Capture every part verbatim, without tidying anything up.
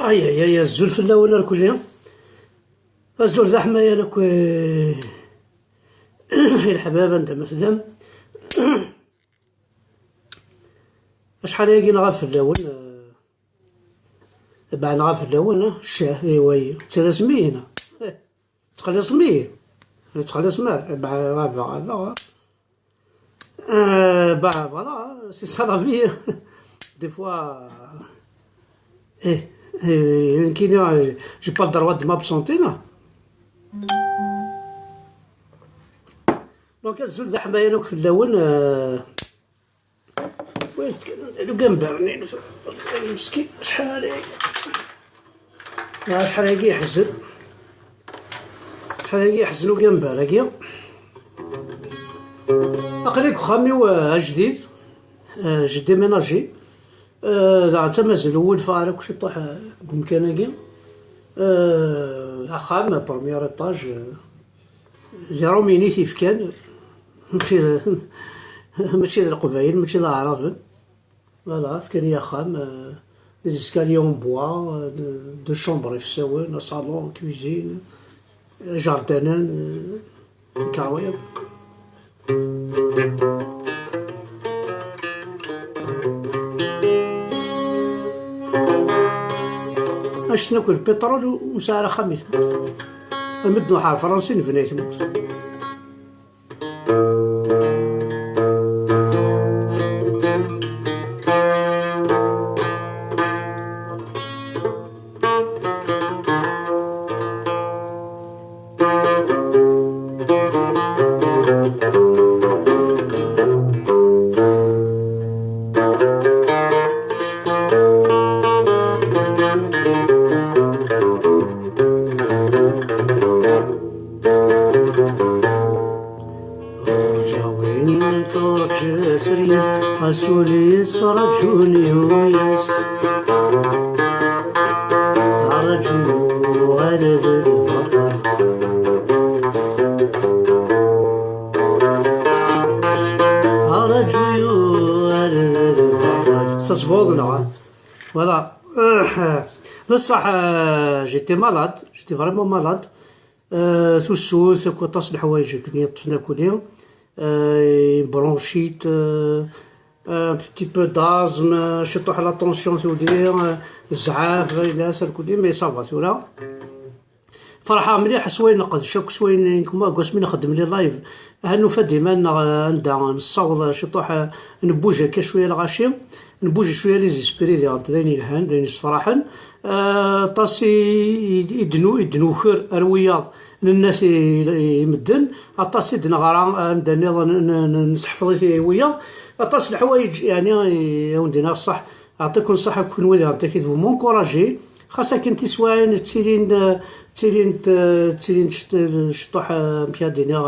Ay, ay, ay, azul fell-awen irkelli. Azul d aḥmayan akk, eh, i leḥbab anda ma tellam. Acḥal ayagi neɣ fell-awen, eh, beɛneɣ fell-awen, eh, ccah, i wayi. Ttalasen-iyi, neɣ? Eh, tettxelliṣem-iyi? Ur tettxelliṣem ara. Eh, beɛneɣ, beɛneɣ, beɛneɣ. Euh, bah voilà, c'est ça la vie. Des fois, eh, eh, nekkini, j'ai pas le droit de m'absenter, là. Donc, azul d aḥmayan akk fell-awen, euh, وين تكلم؟ لو كان برني، مسكين، شحال هيك؟ آه، شحال هيك يحزن. شحال هيك يحزن وكان بارك. أقليك خامي وجديد. آه، j'ai déménagé. آه، داع تمازل أول فارق شي طاح، آه، قوم كان هيك. آه، داع خام، première étage، آه، دي روميني تيفكان. ماشي، ماشي د القبايل، ماشي د العرب. Voilà, fkan-iyi axxam, euh, des escaliers en bois, euh, de, de chambre ifassen, un salon, cuisine, euh, jardin, euh, carrière. Acnakk lpiṭrul u-, ur nesɛi ara axxam i tmurt. Almi d-nruḥ ɣer Fransa, nebna i tmurt. Rǧaw win turǧa srid, ɣas ul yettraǧun yuyes. Rǧu yuɣal d lbaṭel. Rǧu yuɣal d lbaṭel. Ça se voit, neɣ? Voilà. Euh, de ça, euh, j'étais malade, j'étais vraiment malade. Euh, tusut, akk aṭas n leḥwayeǧ akken yeṭṭfen akuli. Euh, bronchite, euh, un petit peu d'asthme, euh, ciṭuḥ la tension tuli, euh, zzɛaf, yella akuli, mais ça va tura. Ferḥeɣ mliḥ s wayen nqedc akk, s wayen nekma deg wasmi nxeddem les lives. Aha nufa-d iman-nneɣ, euh, anda nessaweḍ, euh, ciṭuḥ, euh, nbouge akka cwiya lɣaci, nbouge cwiya les esprits, diɣen d ayen yelhan, d ayen yessefraḥen. Euh, aṭas i, i, i d-nu-, i d-nuker ar wiyaḍ, nenna-t i, i medden, aṭas i d-neɣra anda nniḍen n-, n-, n-, nesseḥfeḍ-it i wiyaḍ, aṭas n leḥwayeǧ, yeɛni, i awen-d-iniɣ ṣṣeḥ, ɛṭiken ṣṣeḥ akk kenwi diɣen takit, vous m'encouragez, xas akken tiswiɛin ttilin, ttilin, ttilin ciṭ-, ciṭuḥ, amek ad d-iniɣ,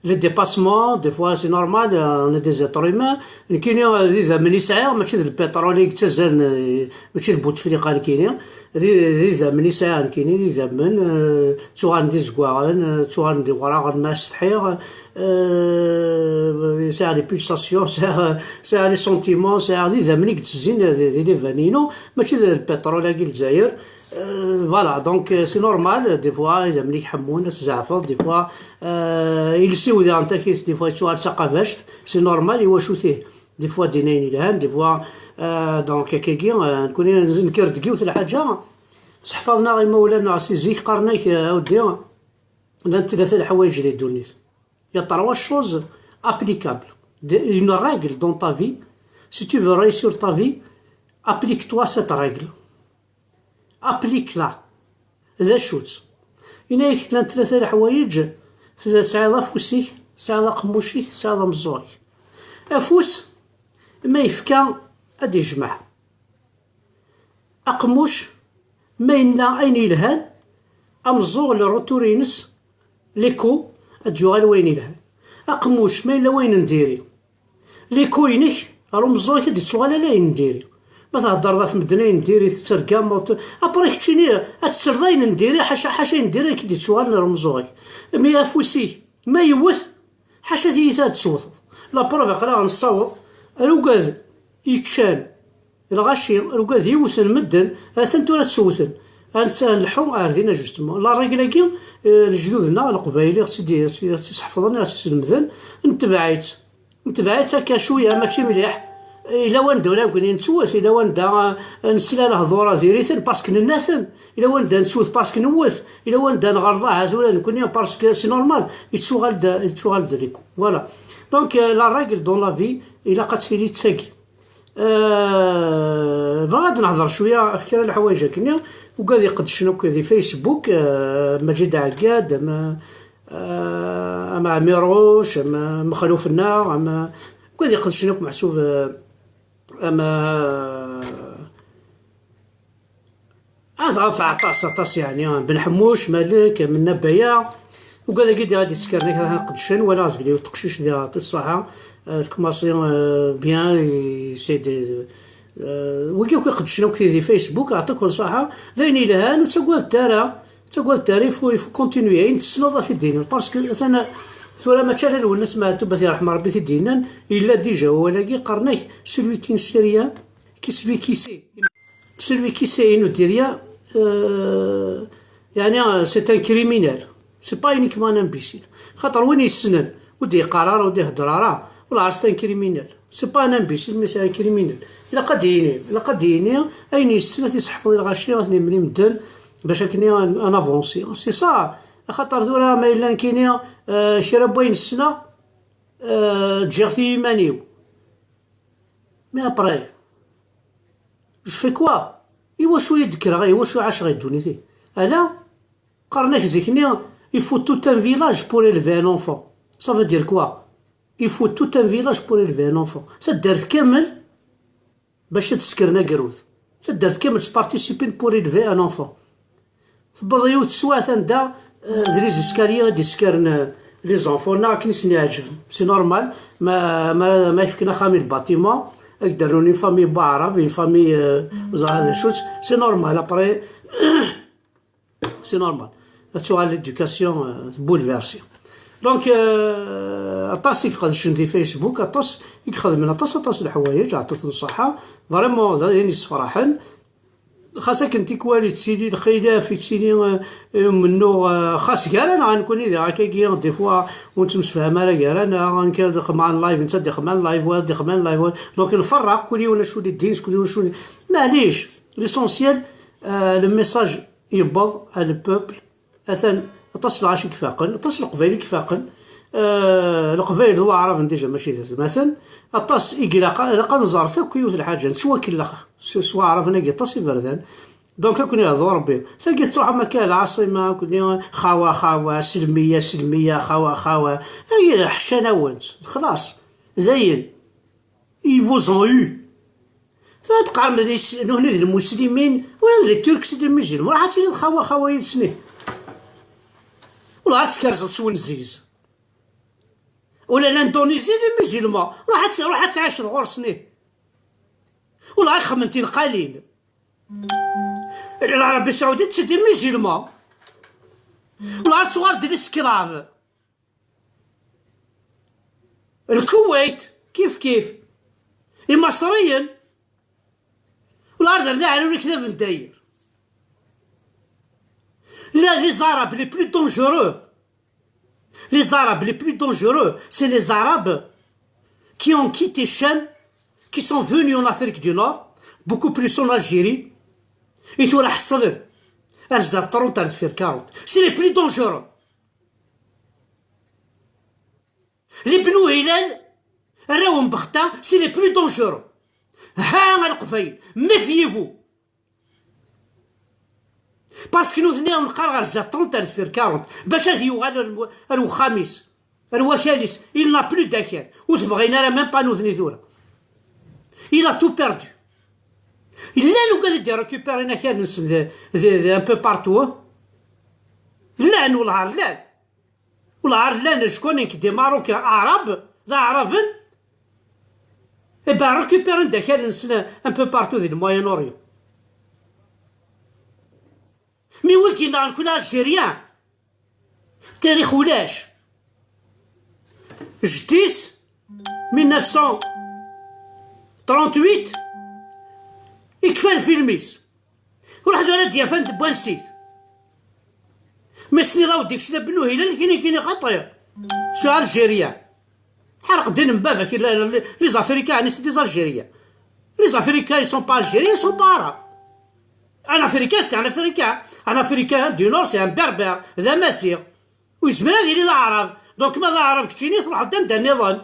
les dépassements, des fois c'est normal, euh, on est des êtres humains. Nekkini, euh, d idammen i sɛiɣ, mačči d lpiṭrul i yettazzalen, euh, mačči d Bouteflika nekkini. D, d idammen i sɛiɣ nekkini, d idammen, euh, ttuɣalen d izeggaɣen, euh, ttuɣalen d iwraɣen ma setḥiɣ, euh, sɛiɣ les pulsations, sɛiɣ, sɛiɣ les sentiments, sɛiɣ d idammen i yettezzin di, di liban-inu, mačči d lpiṭrul-agi n Lezzayer. Euh, voilà, donc, euh, c'est normal, des fois, idammen-ik ḥemmun, ad tzeɛfeḍ, des fois, euh, iles-iw diɣen takit, des fois, yettuɣal d taqabact, c'est normal, iwacu tih, des fois, d-inin yelhan, des fois, euh, donc, akkagi, euh, nekkni nenkir deg yiwet lḥaǧa, seḥfaḍen-aɣ imawlan-nneɣ si zik, qqaren-ak, euh, a weddi, llant tlata leḥwayeǧ di ddunit. Il y a trois choses applicables. De-, une règle dans ta vie, si tu veux réussir ta vie, applique-toi cette règle. Applique-la. D acu-tt? Yenna-yak llant tlata leḥwayeǧ, tesɛiḍ afus-ik, tesɛiḍ aqemmuc-ik, tesɛiḍ ameẓẓuɣ-ik. Afus, ma yefka, ad d-ijmeɛ. Aqemmuc, ma yenna ayen yelhan, ameẓẓuɣ, le retour-ines, l'écho, ad d-yuɣal wayen yelhan. Aqemmuc, ma yella wayen n diri, l'écho-inek ɣer umeẓẓuɣ-ik ad d-ittuɣal ala ayen n diri. Ma theddreḍ ɣef medden ayen n diri, tettergameḍ, t-, après keččini ad tesleḍ ayen n diri, ḥaca, ḥaca ayen n diri ad k-id-ittuɣalen ɣer umeẓẓuɣ-ik. Mi afus-ik, ma yewwet, ḥaca tiyita ad d-tewteḍ. La preuve, aql-aɣ nessaweḍ ar ugad yeččan Lɣaci, lugad yiwten medden, atan tura ttewten. Ad nsa-, nleḥḥu ar dinna, justement. La règle-agi, eh, lejdud-nneɣ, Leqbayel, i ɣ-tt-id-, i ɣ-tt-iseḥfḍen, i ɣ-tt-islemden, netbeɛ-itt. Netbeɛ-itt akka cwiya, mačči mliḥ. Yella wanda ur nekkni nettwet, yella wanda, eh, nesla lehdur-a diri-ten, parce que nenna-ten. Yella wanda nettwet, parce que newwet. Yella wanda nɣelḍ, ahat ula nekkni, parce que c'est normal. Yettuɣal-d, yettuɣal-d liku. Voilà. Donc, euh, la règle dans la vie, ilaq ad tili d tagi. Euh, bɣiɣ ad nehḍer cwiya ɣef kra n leḥwayeǧ akkenni, ugad iqeddcen akk di Facebook, euh, Maǧid Ɛeggad, ama, euh, ama Ɛmiruc, ama Mexluf-nneɣ, ama ugad iqeddcen akk meḥsub, euh, ama, ah, ɣef aṭas, aṭas, yeɛni, Ben Ḥemmuc, Malek, Menna Baya, ugad-agi diɣ ad d-yettkaren kra n qeddcen, wala azgel-iw teqcict diɣ, yeɛṭi ṣṣaḥa, euh, tkumaṣi, euh, bien, essaie de, euh, wigi akk iqeddcen akk di Facebook, yeɛṭiken ṣṣaḥa, d ayen yelhan, ur ttagadet ara, ur ttagadet ara, il faut, il faut continuer, ayen tessneḍ ad t-id-tiniḍ, parce que atan tura mačči ala Lwennas Meɛtub, ad t-yerḥem Rebbi, t-id-yennan, yella déjà wawal-agi, qqaren-ak, celui qui ne sait rien, qui celui qui sait. Celui qui sait et ne dit rien, euh, yeɛni, euh, c'est un criminel. C'est pas uniquement un imbécile. Xaṭer win yessnen, ur d-yeqqar ara, ur d-ihedder ara, wala c'est un criminel. C'est pas un imbécile, mais c'est un criminel. Ilaq ad d-yini, ilaq ad d-yini ayen yessen, ad t-iseḥfeḍ i lɣaci, ad ten-yemli medden, bac akken ad, ad navansi. C'est ça. Axaṭer tura ma yella nekkini, euh, kra n wayen ssneɣ, euh, ǧǧiɣ-t i yiman-iw. Mais après, je fais quoi? Iwacu i d-kkreɣ, iwacu ɛaceɣ i ddunit-i? Ala, qqaren-ak zik-nni, il faut tout un village pour élever un enfant. Ça veut dire quoi? Il faut tout un village pour élever un enfant. Taddart kamel bac ad d-skren agrud. Taddart kamel tettparticipin pour élever un enfant. Tewweḍ yiwet teswiɛt anda, euh, d les escaliers i d-yeskaren, euh, les enfants, neɣ akken i sen-iɛeǧben. C'est normal. Ma, ma, ma yefken axxam i le bâtiment, ad k-d-rnun une famille n waɛrab, une famille, euh, ẓer d acu-tt, c'est normal. Après, c'est normal. Ad tuɣal l'éducation, euh, bouleversée. Donc, euh, aṭas i iqedcen di Facebook, aṭas i ixedmen aṭas, aṭas n leḥwayeǧ, ɛṭut n ṣṣeḥḥa. Vraiment, d ayen yessefraḥen. Xas akken tikwal yettili lxilaf, yettili, euh, euh, umennuɣ, euh, xas gar-aneɣ nekkni diɣ akkagi, des fois ur nettemsefham ara gar-aneɣ, nekk ad xedmeɣ live, netta ad ixdem live, wa ad ixdem live, wa, donc nferreq, kul yiwen acu d ddin, kul yiwen acu d, maɛlic, l'essentiel, euh, le message yewweḍ à le peuple. Atan aṭas n lɣaci i ifaqen, aṭas n leqbayel i ifaqen. Euh, leqbayel d waɛraben déjà mačči d atmaten. Aṭas i ilaq, ilaq ad nẓer akk yiwet n lḥaǧa, nettwakellex s, s waɛraben-agi aṭas iberdan. Donc, ad ken-ihdu Rebbi. Tagi tettruḥum akka lɛaṣima, ad ken-, xawa, xawa, selmiya, selmiya, xawa, xawa. Ay, ḥcan-awent. Xlaṣ. Dayen. Ils vous ont eu. Tura teqqarem d is-, nutni d lmuslimin, ula d les Turcs c'est des musulmans. Ruḥ ad tiliḍ xawa, xawa yid-sen. Ula ad tkerzeḍ s wenziz. Ula l'Indonésie des musulmans. Ruḥ ad, ruḥ ad tɛiceḍ ɣur-sen. Ula ad xedmen tilqalin. L'Arabie Saoudite c'est des musulmans. Ula ad tuɣal d l'esclave. Lkuwayt, kif kif. Imaṣriyen. Ula ad rniɣ ar ikdaben dayir. Là, les Arabes les plus dangereux. Les Arabes les plus dangereux, c'est les Arabes qui ont quitté Cham, qui sont venus en Afrique du Nord, beaucoup plus en Algérie. I tura ḥeṣlen ar zdat trente, ar deffir quarante. C'est les plus dangereux. Les Bnou Hilal, arraw n Bexta, c'est les plus dangereux. Ha a Leqbayel, méfiez-vous. Parce que nutni neqqar ɣer zdat trente, ar deffir quarante, bac ad yuɣal ar, ar wexxam-is, ar wakal-is. Il n'a plus d'akal. Ur t-bɣin ara même pas nutni tura. Il a tout perdu. Llan ugad i d-irécupérin akal-nsen de, de, de un peu partout, hein. Llan, wellah llan. Wellah llan, je connais des Marocains arabes, d aɛraben, eh ben, récupérin-d akal-nsen un peu partout di le Moyen-Orient. Mi wigi neɣ nekkni Algériens, tarix ulac. Jeddi-s, mille neuf cent trente-huit, Ikfa lfilm-is. Ur ḥedd ara d-yafan deg wansi-t. Ma s-nniḍ-aw-d kečč d Abenuhilal, kini, kini xaṭi. C'est algérien. Ḥerq ddin n baba-k, les, les, les Africains, c'est des Algériens. Les Africains, ils sont pas Algériens, ils sont pas Arabes. Un Africain, c'est un Africain. Un Africain du Nord, c'est un Berbère, d Amaziɣ. Ur yezmir ad yili d Aɛrab. Donc, ma d Aɛrab keččini, truḥeḍ-d anda nniḍen.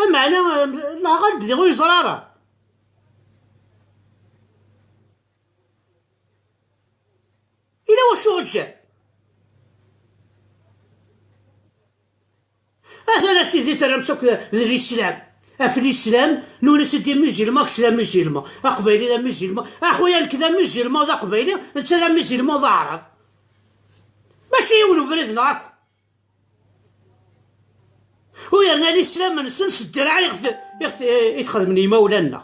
Ameɛna, eh, la ɣaleb diɣ ur yeẓra ara. Ila wacu ɣ-ǧǧan? Atan a sidi terram-tt akk d l'islam. Ɣef l'islam, nuni-as-d i musulman, kečč d amusulman. Aqbayli d amusulman. Axuya nekk d amusulman d aqbayli, netta d amusulman d aɛrab. Mačči yiwen ubrid neɣ akk. U yerna l'islam-nsen s ddreɛ i ɣ-t-, i ɣ-t-, i t-xedmen yimawlan-nneɣ.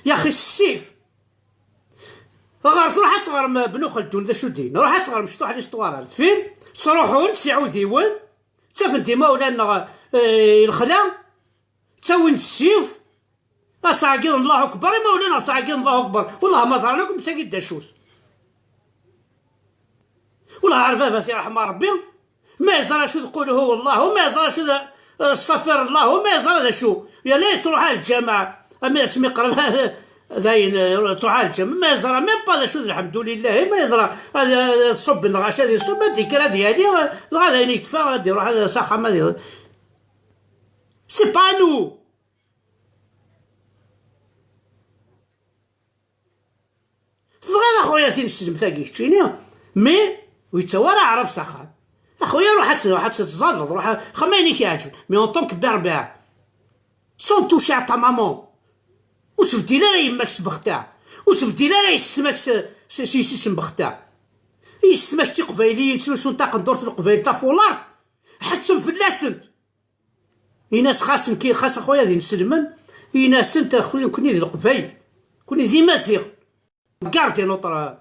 Yaxi s ssif. Ɣer truḥ ad teɣrem Bnu Xeldun d acu din. Ruḥ ad teɣrem cṭuḥ l'histoire ar deffir. Ttruḥun s iɛudiwen. Ttafen-d imawlan-nneɣ, eh, i lexla. Ttawin-d ssif. Ad sɛeggiḍen Allahu Akbar. Imawlan-nneɣ sɛeggiḍen Allahu Akbar. Wellah ma ẓran akk msagi d acu-t. Wellah ar baba-s irḥem Rebbi. Ma yeẓra acu d qul huwa Allahu, ma yeẓra acu d, eh, astaɣfir Allahu, ma yeẓra d acu. Yal ass truḥ ar lǧameɛ, ama asmi qrib dayen, eh, truḥ ar lǧameɛ, ma yeẓra même pas d acu d lḥemdulillahi, ma yeẓra ad, ad, ad ṣubben lɣaci ad iṣubb, ad d-yekker ad yali, eh, dɣa dayen yekfa, ad iruḥ ad, s axxam ad iruḥ. C'est pas nous. Tebɣiḍ a xuya tineslemt-agi keččini, mais ur yettawi ara aɛrab s axxam. A xuya ruḥ ad, ruḥ ad tettẓalleḍ, ruḥ a-, xam ayen i k-iɛeǧben, mais en tant que berbère, sans toucher à ta maman. Ur tbeddil ara yemma-k s bexta, ur tbeddil ara yessetma-k s, s, s yessi-s n bexta. Yessetma-k d tiqbayliyin, ttlusun taqendurt n leqbayel tafulaṛt, ḥettem fell-asent. Ini-as xas nekki, xas a xuya d inselmen, ini-asent a xuya nekni d Leqbayel, nekni d Imaziɣen. Gardez notre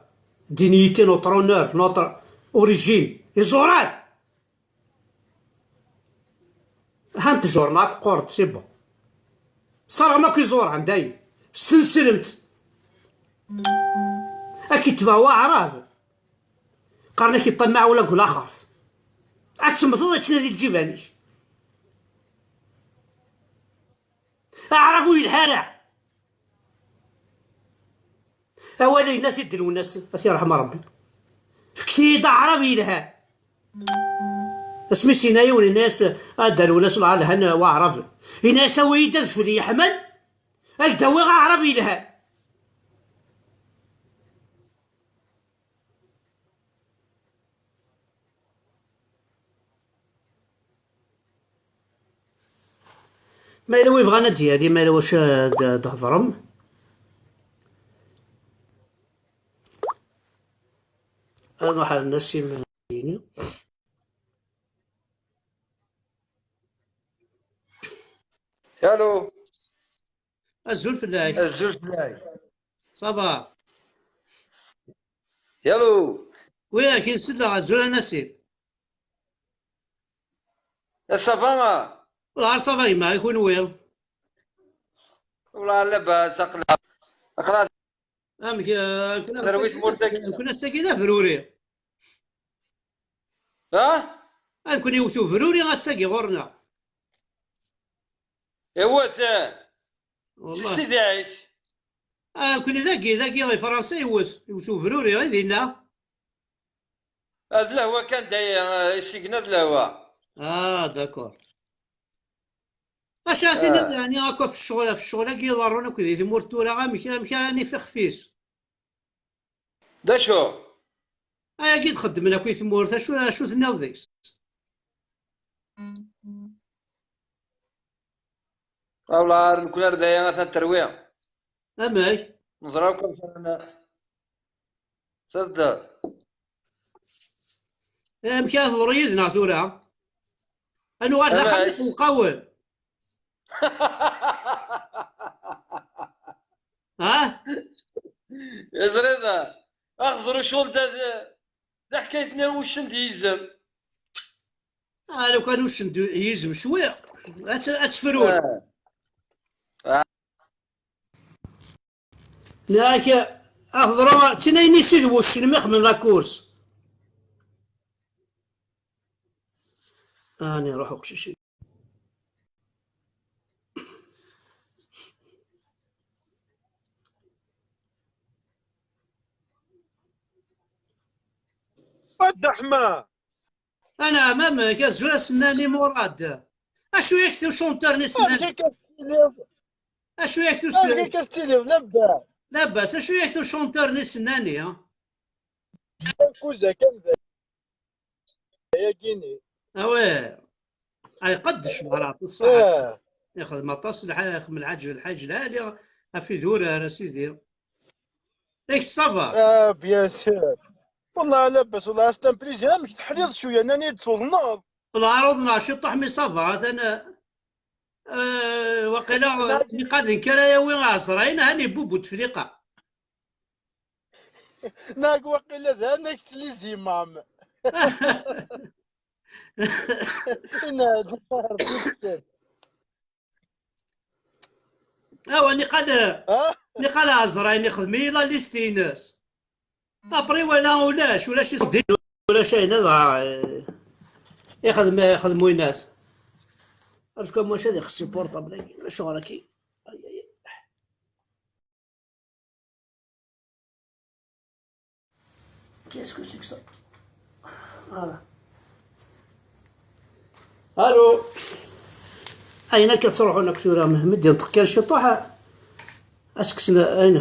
dignité, notre honneur, notre origine. Iẓuran! Ha ntjur-nneɣ akk qqurent, c'est bon. Serɣem akk iẓuran, dayen. S tneslemt. Ad k-itbeɛ waɛrab. Qqaren-ak iṭṭamaɛ ula deg ulaxert. Ad temmteḍ ad tnadi lǧiban-ik. Aɛrab ur yelha ara. Awal-a yenna-t-id Lwennas, ad t-yerḥem Rebbi. Fket-iyi-d aɛrab yelhan. Asmi s-yenna yiwen, yenna-yas, a Dda Lwennas, wellah lhan waɛraben. Yenna-yas, awi-yi-d adfel yeḥman, ad k-d-awiɣ aɛrab yelhan. Ma yella wi bɣan ad d-yali, ma yella wacu ad d-, ad d-hedrem. Ad nruḥ ar Nassim Dini. Allô. Azul fell-ak. Azul fell-ak. Ça va? Allô. Oui, ad k-in-selleɣ, azul a Nassim. Ça va? Wellah ça va gma, i kunwi? Wellah labas, aql-, aql-, amek, eh, terwi tmurt-agi? Nekni ass-agi d abruri. Ha? Ad ken-iwet ubruri ass-agi ɣur-neɣ. Iwet, eh. Wallah. Si Sidi Ɛic. Ah, nekni dagi, dagi i Fransa iwet, iwet ubruri, i dinna. Ah, d lehwa kan, day, eh, isigna d lehwa. Ah, d'accord. Acu ara tiniḍ, ah, yeɛni, akk ɣef ccɣel, ɣef ccɣel-agi iḍerrun akk di tmurt tura, amek, amek ara nif ixef-is? D acu? Ayagi i d-xeddmen akk i tmurt, acu, acu tenniḍ deg-s? Awla, ar nekkni ar daya atan terwi. Amek? Neẓra akk amek ara n-, tedder. Amek ara teḍru yid-neɣ tura? Ad nuɣal d axxam iqewqawen. Ha? Yeẓriḍ, axeḍru ccɣel d, d taḥkayt-nni uccen d yizem. Ah, lukan uccen d yizem cwiṭ, ad tt-, ad tefrun. Ah. Ah. Nniɣ-ak, Ad teḍru d tin ayen i s-id wuccen mi xedmen la course. Ani ruḥ uqcic. A Dda Ḥemma! Anɛam, amek? Azul a s-nnan i Murad. Acu yak tucunter-nni s-nnan? Amek akka tettiliḍ? Acu yak tus- Amek akka tettiliḍ? Labas. Labas, acu yak tucunter-nni s-nnan-i? Kuza kan d ayagini. Awi. Ay, qeddec leɛrabt, ṣṣeḥ. Ah. Ixdem aṭas lḥa-, ixdem lḥaǧ, lḥaǧ lɛali ɣef idurar, a sidi. Yak ça va? Ah, bien sûr. Wallah, labas, wallah, c'est un plaisir. Amek teḥliḍ cwiya, nnan-iyi-d tuḍneḍ. Wallah, ar uḍneɣ ciṭuḥ, mi ça va, atan, euh, waqila, niqad nekk ara yawi aɛezray, neɣ ad ibubu tefliqa. Nak waqila d anek les imams. Inna-d Rebbi yessen. Awa, niqal, ah? Niqal Ɛezrayen ixdem-iyi la liste-ines. Après, wala ulac, ulac iṣeddin, ulac ayen ad, eh, ixdem, ixdem winat. Parce que moi, ad ixessi portable-agi, acuɣer-agi? Ay, ay, ay. Qu'est-ce que c'est que ça? Voilà. Allô. Ayen akka ttruḥun akk tura, mi d-yenṭeq kan ciṭuḥ, ad s-kksen ayen.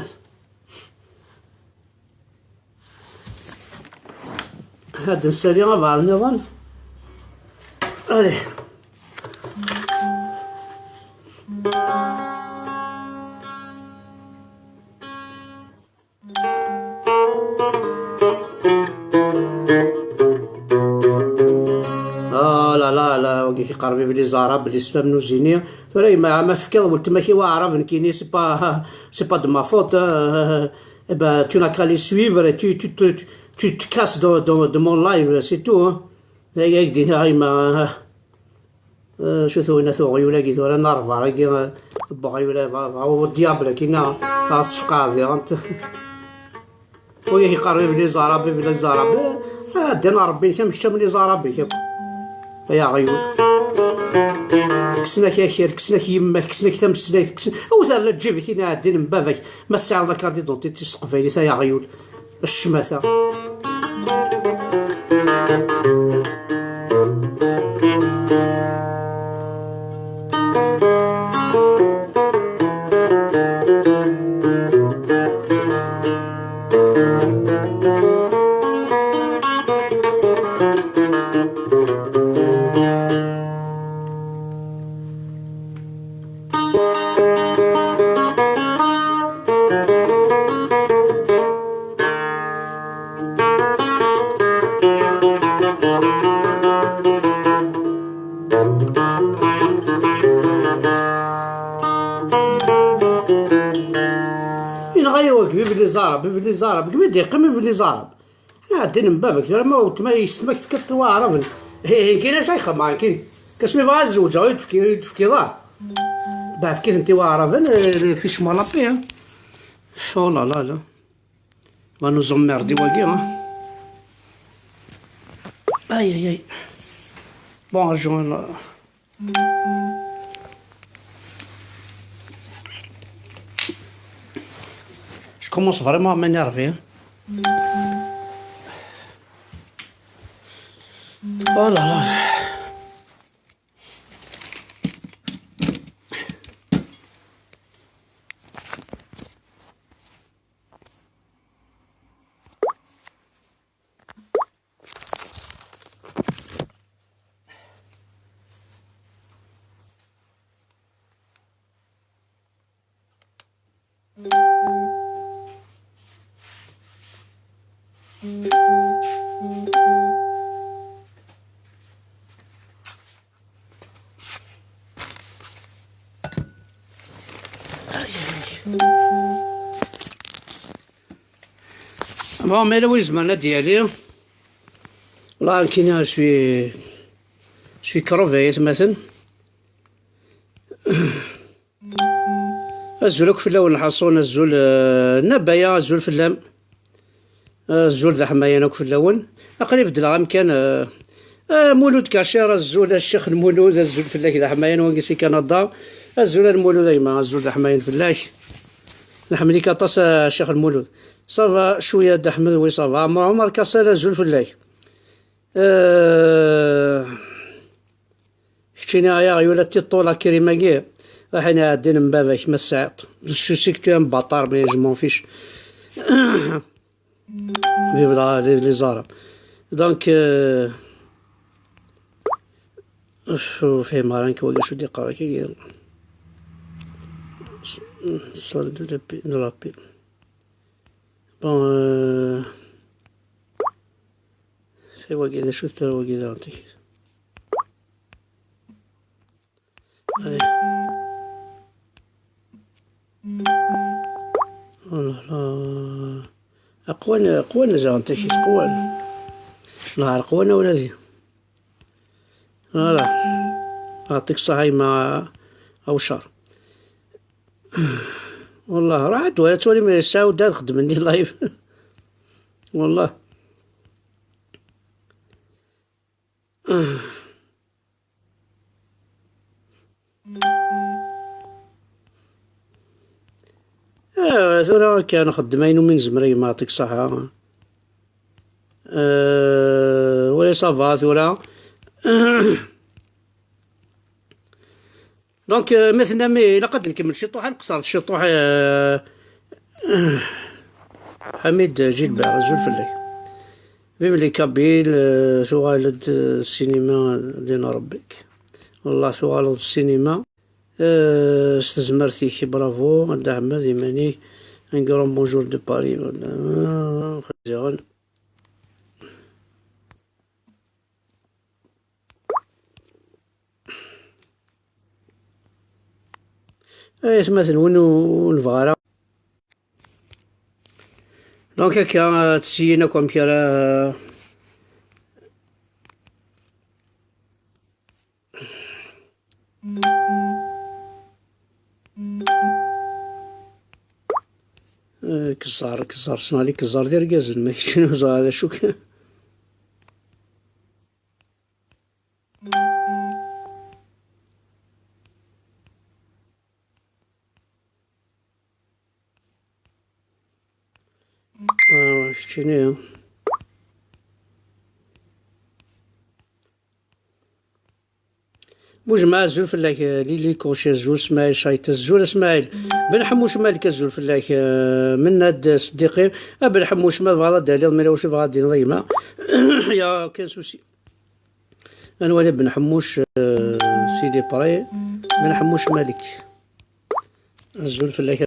Ad d-nsali abeɛḍ nniḍen. Allez. Ah là là là, wagi iqerreb i les Arabes, l'islam n uzini. Tura yemma, ma tefkiḍ weltma-k i waɛrab, nekkini, c'est pas, c'est pas de ma faute, hein. Eh ben, tu n'as qu'à les suivre et tu, tu, tu, tu te casses de, de, de mon live, c'est tout, hein. D aya i k-d-iniɣ a yemma. Eh, acu-t winna-t uɣyul-agi tura, n ṛṛebɛa-agi, eh, n uɣyul, eh, ba, ba, u diable-agi, neɣ, neɣ ssefqaɛ diɣen. Ur ak-iqqar vive les Arabes, vive les Arabes. Eh, eh, ddin Ṛebbi-k, am kečč am les Arabes-ik akk. Ay aɣyul. Kksen-ak akal, kksen-ak yemma-k, kksen-ak tameslayt, kksen, awet ar lǧib-ik, ini ɛeddin n baba-k. Ma tesɛiḍ la carte d'identité s teqbaylit, ay aɣyul. Ccmata. Yenɣa-yi wagi, vive les Arabes, vive les Arabes, gmi d-yeqqim vive les Arabes. Ɛeddi n baba-k, tura ma weltma yessetma-k tefkiḍ-t i waɛraben. Hin kan acu ay xedmeɣ, hin kan. Kasmi bɣa ad zewǧeɣ, ur yi-d-tefki-, ur yi-d-tefkiḍ ara. Beɛfek-itent i waɛraben, eh, fiche-moi la paix, hein. Oh là là là. Va nous emmerder wagi, hein. Aïe, aïe, aïe. Bon, je, je commence vraiment à m'énerver, hein. Oh là là. Bon, mais Louise, ma Nadia, là, je suis, je suis crevé, مثلا. Azul akk fell-awen, lḥaṣun, azul, eh, Nabaya, azul fell-am. Azul d aḥmayan akk fell-awen. Aql-i beddleɣ amkan, eh, eh, Mulud Kacer, azul a Ccix Lmulud, azul fell-ak d aḥmayan wagi si Kanada. Azul a Lmulud a gma, azul d aḥmayan fell-ak. Nḥemmel-ik aṭas a Ccix Lmulud. Ça va, cwiya Dda Ḥmed, oui ça va. Ɛmer, Ɛmer Kaṣal, azul fell-ak. Eh, Keččini ay aɣyul a tiṭṭula Kirim-agi, aḥin iɛeddin n baba-k ma tesɛiḍ. Je suis que tu es un bâtard, mais je m'en fiche. Vive la, vive les Arabes. Donc, euh, uf, ur fhimeɣ ara nekk wagi acu d-iqqar akka. Sol de la paix, de la paix. Bon, euh, c'est wagi d acu-t wagi daɣen. Ay. Oh là là. Aqwan, aqwan zaɣen takit, qwan. Nehar qwan a wladi. Voilà. Yeɛṭik ṣṣeḥḥa a gma Awcar. Wallah, ruḥ ad twali, ad twalim Saɛud ad xeddmen di live. Wallah. Ah, tura akka nxeddem ayen umi nezmer, a gma, yeɛṭik ṣṣeḥḥa. Euh, oui, ça va, tura. Donc, euh, ma tennam, eh, ilaq ad nkemmel ciṭuḥ, ad nqeṣṣer ciṭuḥ, euh, Ḥamid Gilbert, azul fell-ak. Vive les Kabyles, euh, tuɣal-d, euh, ssinima, din Rebbi-k. Wallah, tuɣaleḍ ssinima, euh, s tezmert-ik, bravo, a Dda Ḥmed, iman-ik, un grand bonjour de Paris, voilà. Ziɣen. Ay atmaten, win ur, ur nebɣi ara. Donc akka, euh, ttessin akk amek ara, euh, keẓẓar, keẓẓar, ssneɣ li keẓẓar d irgazen, ma keččini ur ẓriɣ d acu kan. Ah, keččini. Bujma, azul fell-ak, eh, Lili Koci, azul, Smaɛil Cayt, azul, Smaɛil. Ben Ḥemmuc Malik, azul fell-ak, eh, Mennad Seddiqi. A Ben Ḥemmuc, ma tebɣiḍ ad d-taliḍ, ma yella wacu tebɣiḍ ad d-tiniḍ, a gma. Ya, aucun souci. Ad nwali Ben Ḥemmuc, eh, s'il est prêt. Ben Ḥemmuc Malik. Azul fell-ak.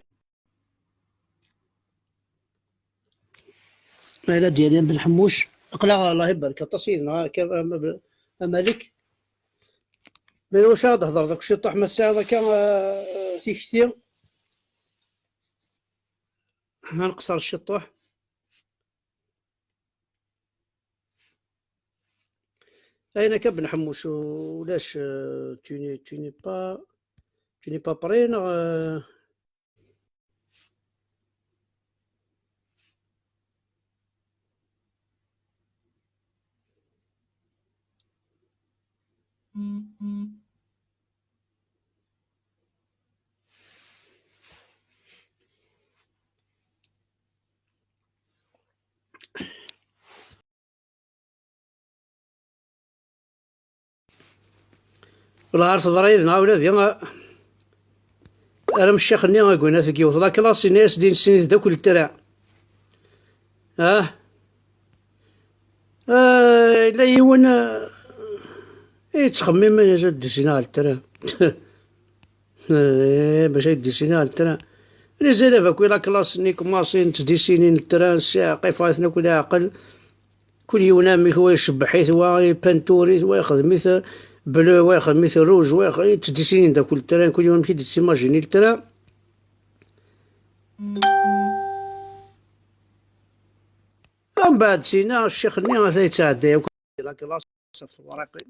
Ma yella d-yali Ben Ḥemmuc, aql-aɣ, Allah ibarek, aṭas yid-neɣ akka, a, a, a Malik. Ma yella wacu ad d-hedreḍ akk ciṭuḥ, ma tesɛiḍ akka, eh, tikti. Ad nqeṣṣer ciṭuḥ. Ayen akka Ben Ḥemmuc ulac, euh, tu n'es, tu n'es pas, tu n'es pas prêt, neɣ, euh, Wala ar teḍra yid-neɣ a wladi, ara mccix-nni agwinat deg yiwet la classe, yenna-yas din sinit d akk lettra. Ah? Ah, yella yiwen, ah, yettxemmim ad d-isini ɣer lettra. Eh, bac ad d-isini ɣer lettra. Les élèves akk la classe-nni commencin ttdisinin lettra, ssiɛqifeɣ-iten akk leɛqel. Kul yiwen amek, wa icebbeḥ-it, wa ipentur-it, wa ixdem-it bleu, wa ixdem-it rouge, wa ix-, ttdisinin-d akk lettra, kul yiwen amek i d-yettimajini lettra. Mbeɛd sina ccix-nni ata yettɛedday akk la classe ɣef tewriqin.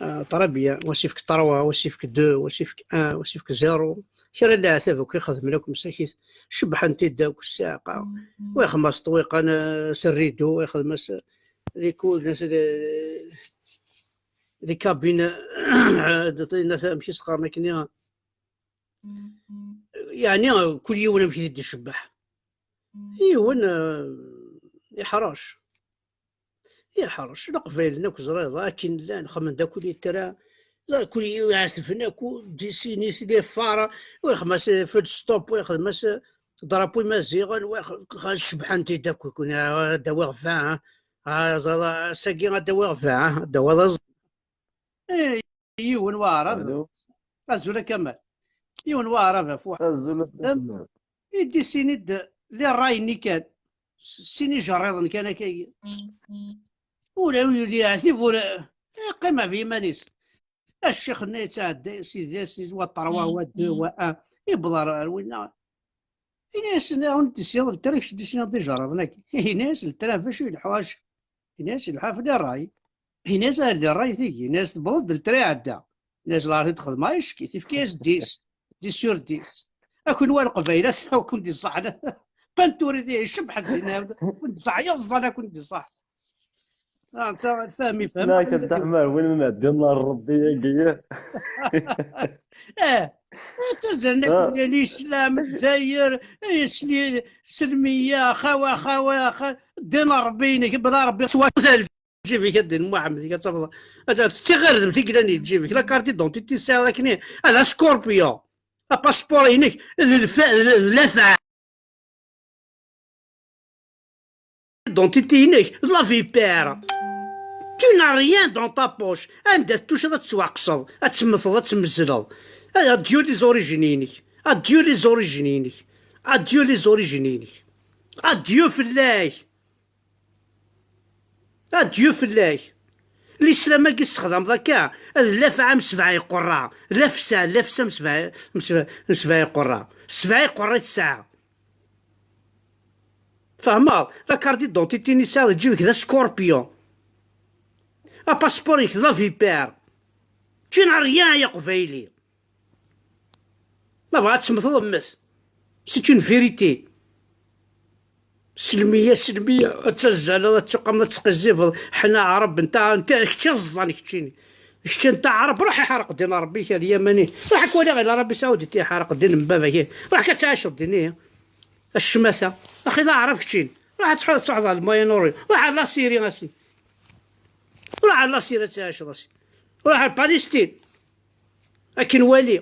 Ah, très bien, wa sifk trois, wa sifk deux, wa sifk un, wa sifk zéro. Kra n leɛtab akk i xedmen akk msakit, cebbḥen-t-id akk s ssiɛqa. Wa ixdem-as ṭṭwiqan, eh, s rridu, wa ixdem-as les cou-, les, les cabines, amek i s-qqaren akkenni, yeɛni kul yiwen amek i t-id-icebbeḥ. Yiwen, eh, iḥṛec. Iḥṛec, Leqbayel akk ẓriɣ akken llan, xedmen-d akk littra, ẓer kul yiwen ɛetben akk, dissinit, les phares, wa ixdem-as feu de stop, wa ixdem-as drapeau imaziɣen, wa ix-, cebbḥen-t-id akk, ad d-awiɣ vingt, ah, ẓer, ass-agi ad d-awiɣ vingt, ad d-awiḍ aẓ-, eh, yiwen waɛrab. Alo. Azul a Kamal. Yiwen waɛrab ɣef waḥed. Azul a Kamal. Idisini-d les rails-nni kan. S-, sin ijerriḍen kan akka. Ur yuli yeɛtib, ur yeqqim ɣef yiman-is. Ccix-nni yettɛedday, sidi, sidi, wa trois, wa deux, wa un. Yewweḍ ar, ar winna. Ini-as, awen-d-tessiḍ ltra, kečč d-tessineḍ ijerriḍen-agi. Ini-as, ltra ɣef acu yelḥu, acu? Ini-as, yelḥu ɣef les rails. Ini-as, ah, les rails tigi. Ini-as, tewweḍ-d ltra iɛedda. Ini-as, lɛar i d-xedmeɣ, icki, tefka-as dix, dix sur dix. Akken wa Leqbayel, akken d-iṣaḥen. Panturi di, icebḥen dinna, akken d-iṣaḥ, yeẓẓan akken d-iṣaḥ. Ah, netta fahmi, fahmi. Yak a Dda Ḥmed, win n Rebbi-agi. Eh, ttazalen akk, ah, Lislam, Lezzayer, eh, Sli-, Selmiya, xawa, xawa, xa-, ddin Rebbi-inek, bla Rebbi, s wacu lǧib-ik, a ddin Muḥemmed, ad tafeḍ, ad tettiɣ irden i yellan di lǧib-ik, la carte d'identité tesɛiḍ akken, ah, d ascorpion, apaspuṛ-inek, d lfa-, d, d lafaɛ. Identité-inek d la vipère. Tu n'as rien dans ta poche. Anda tuciḍ ad tettwaqqseḍ, ad temmteḍ, ad temmezleḍ. Adieu les origines-inek. Adieu les origines-inek. Adieu les origines-inek. Adieu fell-ak. Adieu fell-ak. Lislam-agi tessexdameḍ akka, d lafɛa m sebɛa iqerra. Lafsa, lafsa m sebɛa, m sebɛa, m sebɛa iqerra. Sebɛa iqerra i tesɛa. Fehmeḍ? La carte d'identité-nni tesɛiḍ deg ǧib-ik d ascorpion. Apaspuṛ-ik d la vipère. Tu n'as rien, ay aqbayli. Ma bɣa ad temmteḍ, mmet. C'est une vérité. Selmiya, selmiya, ad tazzaleḍ, ad tuqameḍ, ad tesqizzibeḍ. Ḥna Ɛrab, nta, nta, kečč iẓẓan, keččini. Kečč nta Ɛrab, ruḥ iḥreq ddin Ṛebbi-k, a Lyamani. Ruḥ ad k-waliɣ i Ṛabi Saudi iḥreq ddin n baba-k. Ruḥ ad tɛiceḍ ddin-ihi. A ccmata. Axi d aɛrab keččin. Ruḥ ad tḥu-, ad truḥeḍ ɣer le Moyen Orient. Ruḥ ar la Syrie, a sidi. Ruḥ ar la Syrie ad tɛiceḍ, a sidi. Ruḥ ar Palestine. Ad k-nwali.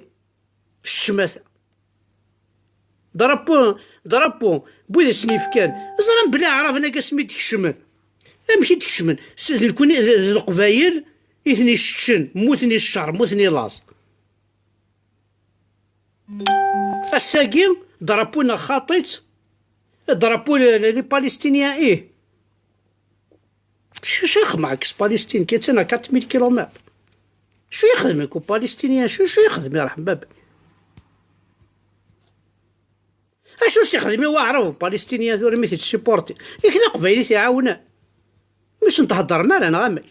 Ccmata. Drapeau, drapeau. N wid i sen-yefkan. Ẓran belli aɛraben-agi asmi d-kecmen. Amek i d-kecmen? S-, d nekni, d, d Leqbayel i ten-iseččen. Mmuten i ccer, mmuten i laẓ. Ass-agi, drapeau-nneɣ xaṭi-t, drapeau les, les, les Palestiniens, ih. Acu, acu ixdem-ak s Palestine, qui est à quatre mille kilomètres? Acu ixdem-ak u Palestinien, acu, acu ixdem, yerḥem baba? Acu s-ixdem i waɛrab u Palestinien tura mi t-id-supporti? Yak d aqbayli t-iɛawnen. Mi sen-theddrem ara, neɣ amek?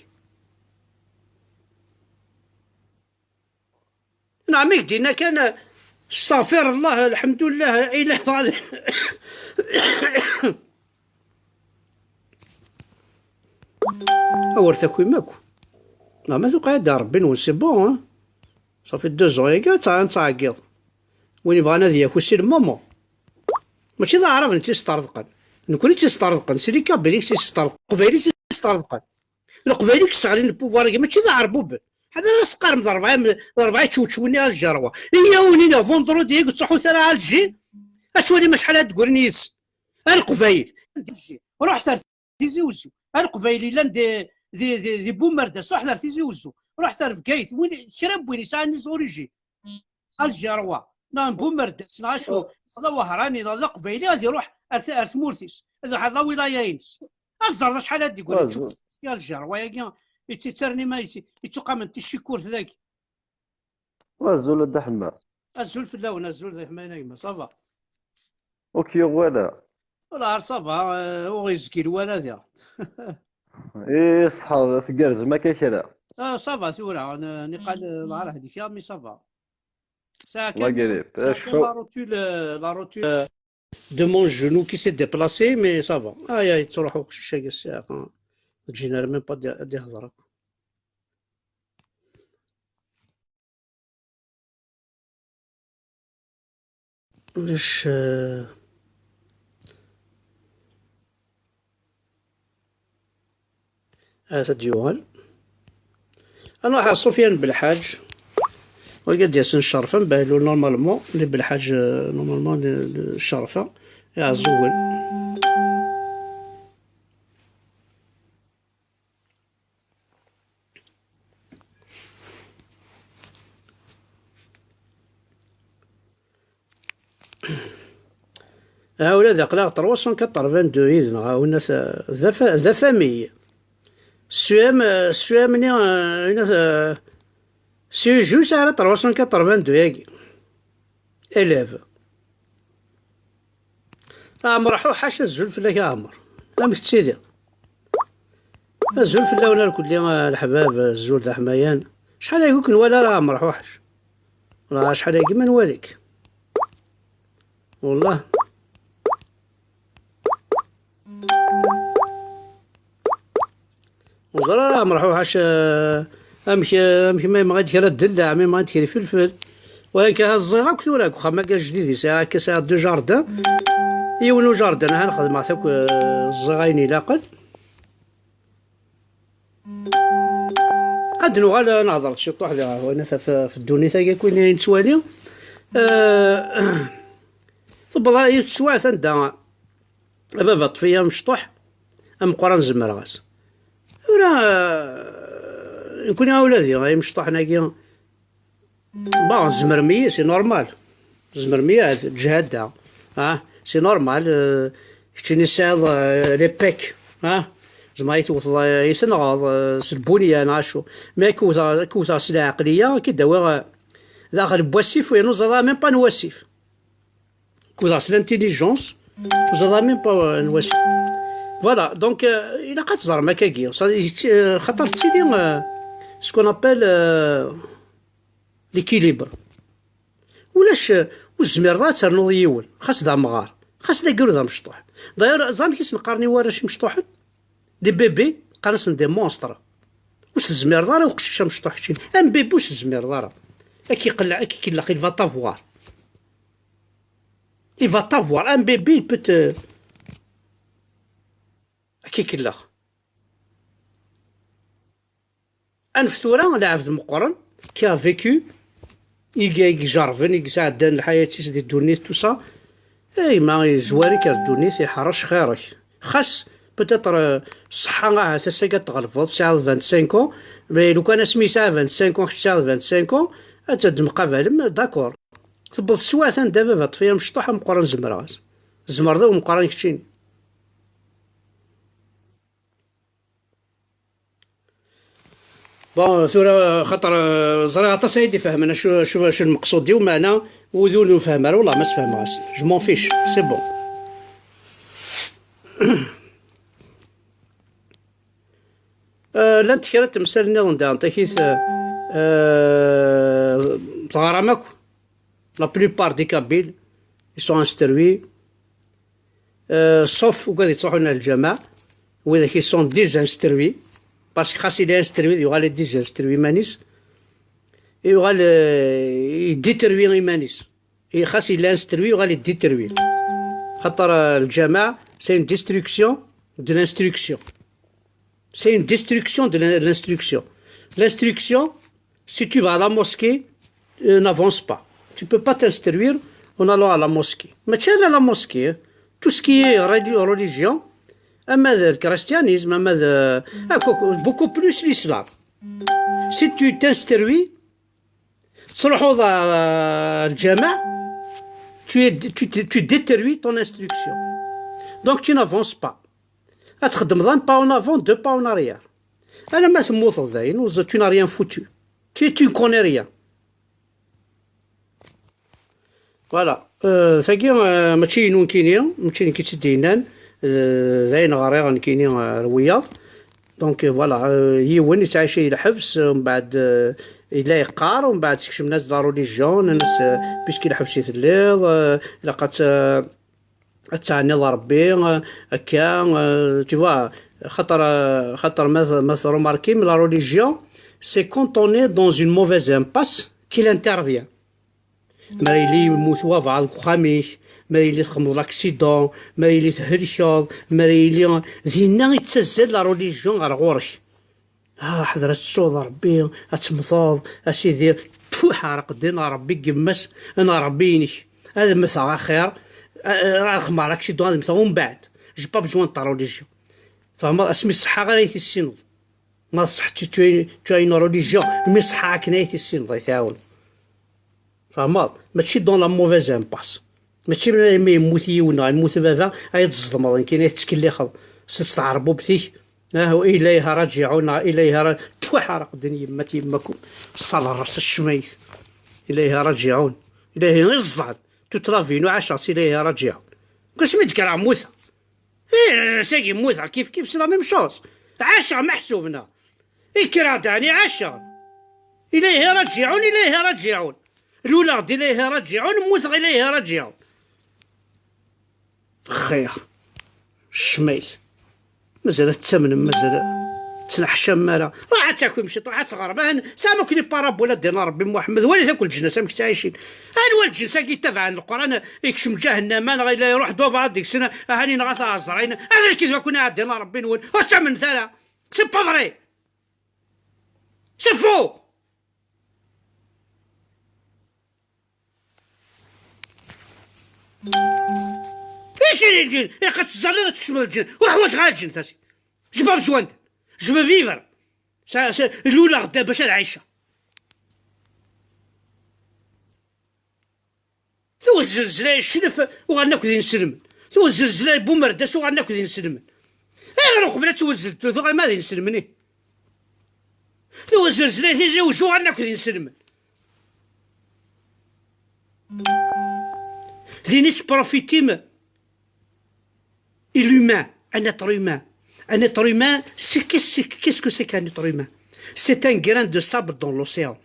Neɣ mi k-d-yenna kan, astaɣfir Allah, lḥemdullah, ilah, dɣa d-, awer takwim akk. Neɣ ma tuqeɛ-d Ṛebbi-nwen, c'est bon, hein? Ça fait deux ans yagi, ad tt-, ad nettɛeggiḍ. Win yebɣan ad yaku, c'est le moment. Mačči d aɛrab i tt-isṭerḍqen. Nekni i tt-isṭerḍqen, c'est les Kabyles i tt-isṭerḍqen. Leqbayel i tt-isṭerḍqen. Leqbayel i yesseɣlin le pouvoir-agi, mačči d aɛerbuben. Ḥader ad as-teqqarem d ṛebɛa, d ṛebɛa ičewčew-nni Alger wa. Iyaw-nni neɣ vendredi i yettruḥu tara Alger, ad twalim acḥal ad d-ggrin yid-s. A Leqbayel. Ruḥet ar Tizi Wezzu. A Leqbayel yellan di, di, di, di Bumerdas, ruḥet ar Tizi Wezzu. Ruḥet ar Bgayet. Win, kra n win yesɛan les origines. Alger wa, neɣ n Bumerdas, neɣ acu, neɣ d awehṛani, neɣ d aqbayli, ad iruḥ ar t-, ar tmurt-is, ad iruḥ ar lawilaya-ines. Ad ẓreḍ acḥal ad d-igguni, Alger wa-yagi, yettarni ma yettuqamen ticcikurt dagi. Azul a Dda Ḥemma. Azul fell-awen, azul d aḥmayan a gma, ça va? Ur k-yuɣ wala? Wala, ça va, euh, ur izgil wala diɣ. I ṣṣeḥ, tgerrzem akka kra? Ah, ça va tura, n-, niqal, euh, lɛerh deg-a, mais ça va. Sɛiɣ kan, la grippe. Sɛiɣ kan la rotule, euh, la rotule, euh, de mon genou qui s'est déplacée, mais ça va. Ay, ay, yettruḥu uqcic-agi, sɛiɣ, ur d-ǧǧin ara même pas ad d-ihḍer akk. Ulac, euh, Ahat ad d-yuɣal. Ad nruḥ ɣer Sufyan Belḥaǧ. Wagi ad d-yasen Ccerfa, Behlul normalement, di Belḥaǧ, euh, normalement, di, di Ccerfa, Iɛeẓẓugen. Ah, ula d aql-aɣ trois cent quatre-vingt-deux yid-neɣ, ah, winna ta-, d afa-, d afamiy. Ssuyam, eh, ssuyam-nni, eh, winna ta-, C U J sɛiɣ trois cent quatre-vingt-deux-agi. Élève. Ɛmer Ḥuḥac, azul fell-ak a Ɛmer. Amek tettiliḍ? Azul fell-awen irkelli, a leḥbab, azul d aḥmayan. Acḥal aya ur k-nwala ara a Ɛmer Ḥuḥac. Wala acḥal aya ma nwali-k. Wallah. Ur ẓriɣ ara a Ɛmer Ḥuḥac, eh, amek, eh, amek ma yemɣa-d kra ddellaɛ, ma yemɣa-d kra ifelfel. Wala nekk ha ẓẓiɣ akk tura deg uxxam-agi ajdid, yesɛa akka, sɛiɣ deux jardins. Yiwen ujardin, aha nxedmeɣ-t akk, eh, ẓẓiɣ ayen ilaqen. Ad nuɣal ad nehḍer ciṭuḥ di ɣer ɣef, ɣef ddunit-agi akk ayen nettwali. Eh, tewweḍ yiwet teswiɛt anda a baba ṭṭef-iyi amecṭuḥ ameqqran zemreɣ-as. Tura, eh, nekkni a ula d imecṭuḥen-agi, bon, tzemrem-iyi, c'est normal. Tzemrem-iyi, ah, ǧhada. Ah, c'est normal. Euh, keččini tesɛiḍ, euh, les pecs. Ah, zemreɣ i tewteḍ, euh, i tenɣeḍ, euh, s lbunya, neɣ acu. Mais ad k-wteɣ, ad k-wteɣ s lɛeqliya, ad k-id-awiɣ, euh, daxel n wasif, ur nuẓaḍ ara même pas n wasif. Ad k-wteɣ s l'intelligence, ur nuẓaḍ même pas, euh, n wasif. Voilà, donc, euh, ilaq ad teẓrem akkagi. Ça, euh, xaṭer tettili, euh, ce qu'on appelle, euh, l'équilibre. Ulac, ur tezmireḍ ara ad ternuḍ yiwen, xas d amɣar, xas d agru d amecṭuḥ. D'ailleurs, ẓer amek i sen-qqaren i warrac imecṭuḥen? Des bébés, qqaren-asen des monstres. Ur s-tezmireḍ ara i uqcic amecṭuḥ keččini. Un bébé ur s-tezmireḍ ara. Ad k-iqelleɛ, ad k-ikellex, il va t'avoir. Il va t'avoir. Un bébé, il peut te, ad k-ikellex. Anef tura, lɛebd meqqren, qui a vécu, i, i ijerrben, i yesɛeddan lḥayat-is di ddunit, tout ça. Ay ma yezwar-ik ar ddunit, iḥrec xir-ik. Xas, peut-être, euh, ṣṣeḥḥa ahat ass-agi ad tɣelbeḍ, tesɛiḍ vingt-cinq ans, mais lukan asmi yesɛa vingt-cinq ans, kečč tesɛiḍ vingt-cinq ans, ad d-temqabalem, d'accord. Tewweḍ teswiɛt anda baba ṭṭef-iyi amecṭuḥ ameqqran zemreɣ-as. Tzemreḍ a umeqqran keččini. Bon, tura, xaṭer, euh, ẓriɣ aṭas ay d-ifehmen acu, acu, acu lmeqsud-iw, meɛna wid ur nefhem ara, wallah ma sfehmeɣ-asen. Je m'en fiche, c'est bon. Euh, llant kra n temsal nniḍen daɣen, takit, euh, euh, teɣram akk. La plupart des Kabyles, ils sont instruits. Euh, sauf wigad yettruḥun ar lǧameɛ, widak ils sont désinstruits, parce que xas il est instruit, yuɣal désinstruit iman-is, yuɣal, euh, yedétruit iman-is. Et xas il est instruit, yuɣal yedétruit. Xaṭer, euh, lǧameɛ, c'est une destruction de l'instruction. C'est une destruction de l'in-, l'instruction. L'instruction, si tu vas à la mosquée, euh, n'avance pas. Tu peux pas t'instruire en allant à la mosquée. Mais tu es à la mosquée, hein. Tout ce qui est reli-, religion, ama d le christianisme, ama d, ah, beaucoup plus l'islam. Si tu t'instruis, تروحوا الجامع, tu es, tu, tu, tu détruis ton instruction. Donc tu n'avances pas. Ad txeddmeḍ un pas en avant, deux pas en arrière. Alamma temmuteḍ dayen, tu n'as rien foutu. Tu, tu ne connais rien. Voilà. Euh, tagi, euh, mačči inu nekkini, mačči nekk i tt-id-yennan, euh, d ayen ɣriɣ nekkini, euh, ar wiyaḍ. Donc, euh, voilà, euh, yiwen yettɛici di lḥebs, euh, mbeɛd, euh, Yella yeqqar, umbeɛd sekcmen-as la religion, nnan-as, euh, puisque lḥebs i telliḍ, euh, ilaq ad t-, ad teɛniḍ Rebbi, euh, akka, euh, tu vois, xaṭer, euh, xaṭer ma, ma tṛumarkim, la religion, c'est quand on est dans une mauvaise impasse qu'il intervient. Ma yili yemmut wabɛaḍ deg uxxam-ik, ma yili txedmeḍ l'accident, ma yili thelkeḍ, ma yili, dinna i ttazzal la religion ɣer ɣur-k. Ah, ḥder ad tettuḍ Rebbi, ad temmteḍ, a Sidi, tfuḥ, ɛreq ddin a Rebbi n yemma-s, n Rebbi-inek. Ad mmteɣ axir, a-, a-, ad xedmeɣ l'accident, ad mmteɣ umbeɛd. J'ai pas besoin de ta religion. Tfehmeḍ? Asmi ṣṣeḥḥa ara i tissineḍ. Ma ṣṣeḥ tu, tu, tu as une religion, mi ṣṣeḥḥa akken ay tissineḍ, ay tɛawen. Tfehmeḍ? Mačči dans la mauvaise impasse. Mačči mi, mi yemmut yiwen neɣ yemmut baba, ay tẓedmeḍ, nekkini ay tettkellixeḍ s, s tɛerbubt-ik. Ah, ilayha raǧiɛun, neɣ ilayha ra-, tfuḥ, ɛreq ddin yemma-t yemma-kum. Ṣṣal ɣer-s ccmayt. Ilayha raǧiɛun. Ilayha iẓẓan. Toute la vie, nu ɛaceɣ s ilayha raǧiɛun. Deg wasmi d-kkreɣ mmuteɣ. Ih, sagi mmuteɣ kif kif, c'est la même chose. Ɛaceɣ meḥsub, neɣ? Ikkreɣ-d, ɛni ɛaceɣ. Ilayhi raǧiɛun, ilayhi raǧiɛun. Luleɣ-d ilayhi raǧiɛun, mmuteɣ ilayhi raǧiɛun. Xir. Ccmayt. Mazal ad tettamnem, mazal ad tettneḥcamem ara. Ruḥ ad takim ciṭ, ruḥ ad teɣrem. Ahan, tesɛam akk les paraboles a ddin Rebbi Muḥemmed. Walit akk lǧennas amek ttɛicin. Anwa lǧens-agi yettabaɛen Leqran, ikcem ǧahennama, neɣ yella iruḥ d ubaɛḍ deg-sen, ahan yenɣa taɛeẓrayen. Ad rkid akk-, a ddin Rebbi-nwen. Ur ttamnet ara. C'est pas vrai. C'est faux. ايش اللي الجن؟ يا اخي تزعل، لا تكشم الجن. وحواش غير الجن تاسي. J'ai pas besoin. Je veux vivre. Ça, c'est, luleɣ-d bac ad ɛiceɣ. Tuɣ zzelzla cclef, uɣalen akk d inselmen. Tuɣ zzelzla bumerdas, uɣalen akk d inselmen. Ayɣer uqbel ad twezzel, tuɣal ma d inselmen, ih? Tuɣ zzelzla tizi usu, uɣalen akk d inselmen. Din i teprofitim. Et l'humain, un être humain. Un être humain, c'est, qu'est-ce, qu'est-ce que c'est qu'un être humain? C'est un grain de sable dans l'océan.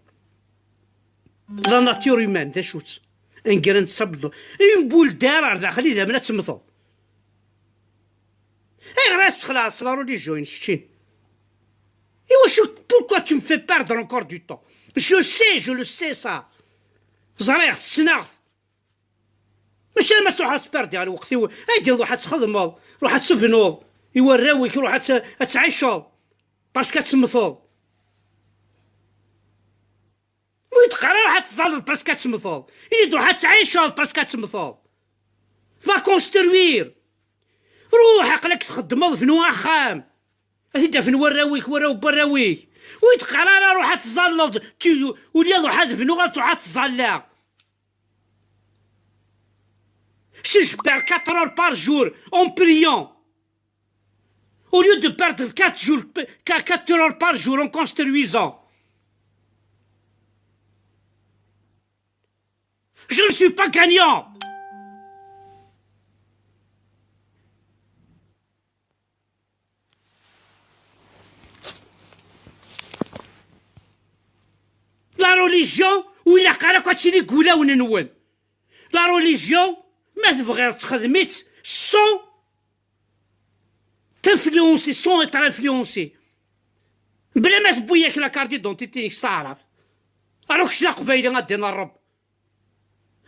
La nature humaine, d acu-tt? Un grain de sable dans, une boule d'air ar daxel, idammen ad temmteḍ. Ayɣer ad txelɛeḍ s la religion-inek keččini? Iwacu, pourquoi tu me fais perdre encore du temps? Je sais, je le sais ça. Ẓriɣ-t, ssneɣ-t. Mačči alamma truḥ ad tperdiɣ lweqt-iw, ay d-ruḥ ad txedmeḍ, ruḥ ad tebnuḍ i warraw-ik, ruḥ ad t-, ad tɛiceḍ, parce que ad temmteḍ. Ma ur d-qqar ara ruḥ ad tẓalleḍ parce que ad temmteḍ. Ini-d ruḥ ad tɛiceḍ parce que ad temmteḍ. Va construire. Ruḥ, aql-ak txeddmeḍ, bnu axxam. Ad t-id-afen warraw-ik, warraw n warraw-ik. Ur d-qqar ara ruḥ ad tẓalleḍ, tu-, ula d ruḥ ad bnuɣ, ad truḥ ad tẓalleḍ. Si je perds quatre heures par jour en priant, au lieu de perdre quatre jours, quatre heures par jour en construisant, je ne suis pas gagnant. La religion, ur ilaq ara akk ad tili deg wulawen-nwen. La religion, ma tebɣiḍ txedm-itt sans t'influencer, sans être influencé. Bla ma tewwi-yak la carte d'identité-inek s taɛrabt. Ara kečč d aqbayli, a ddin Ṛṛeb.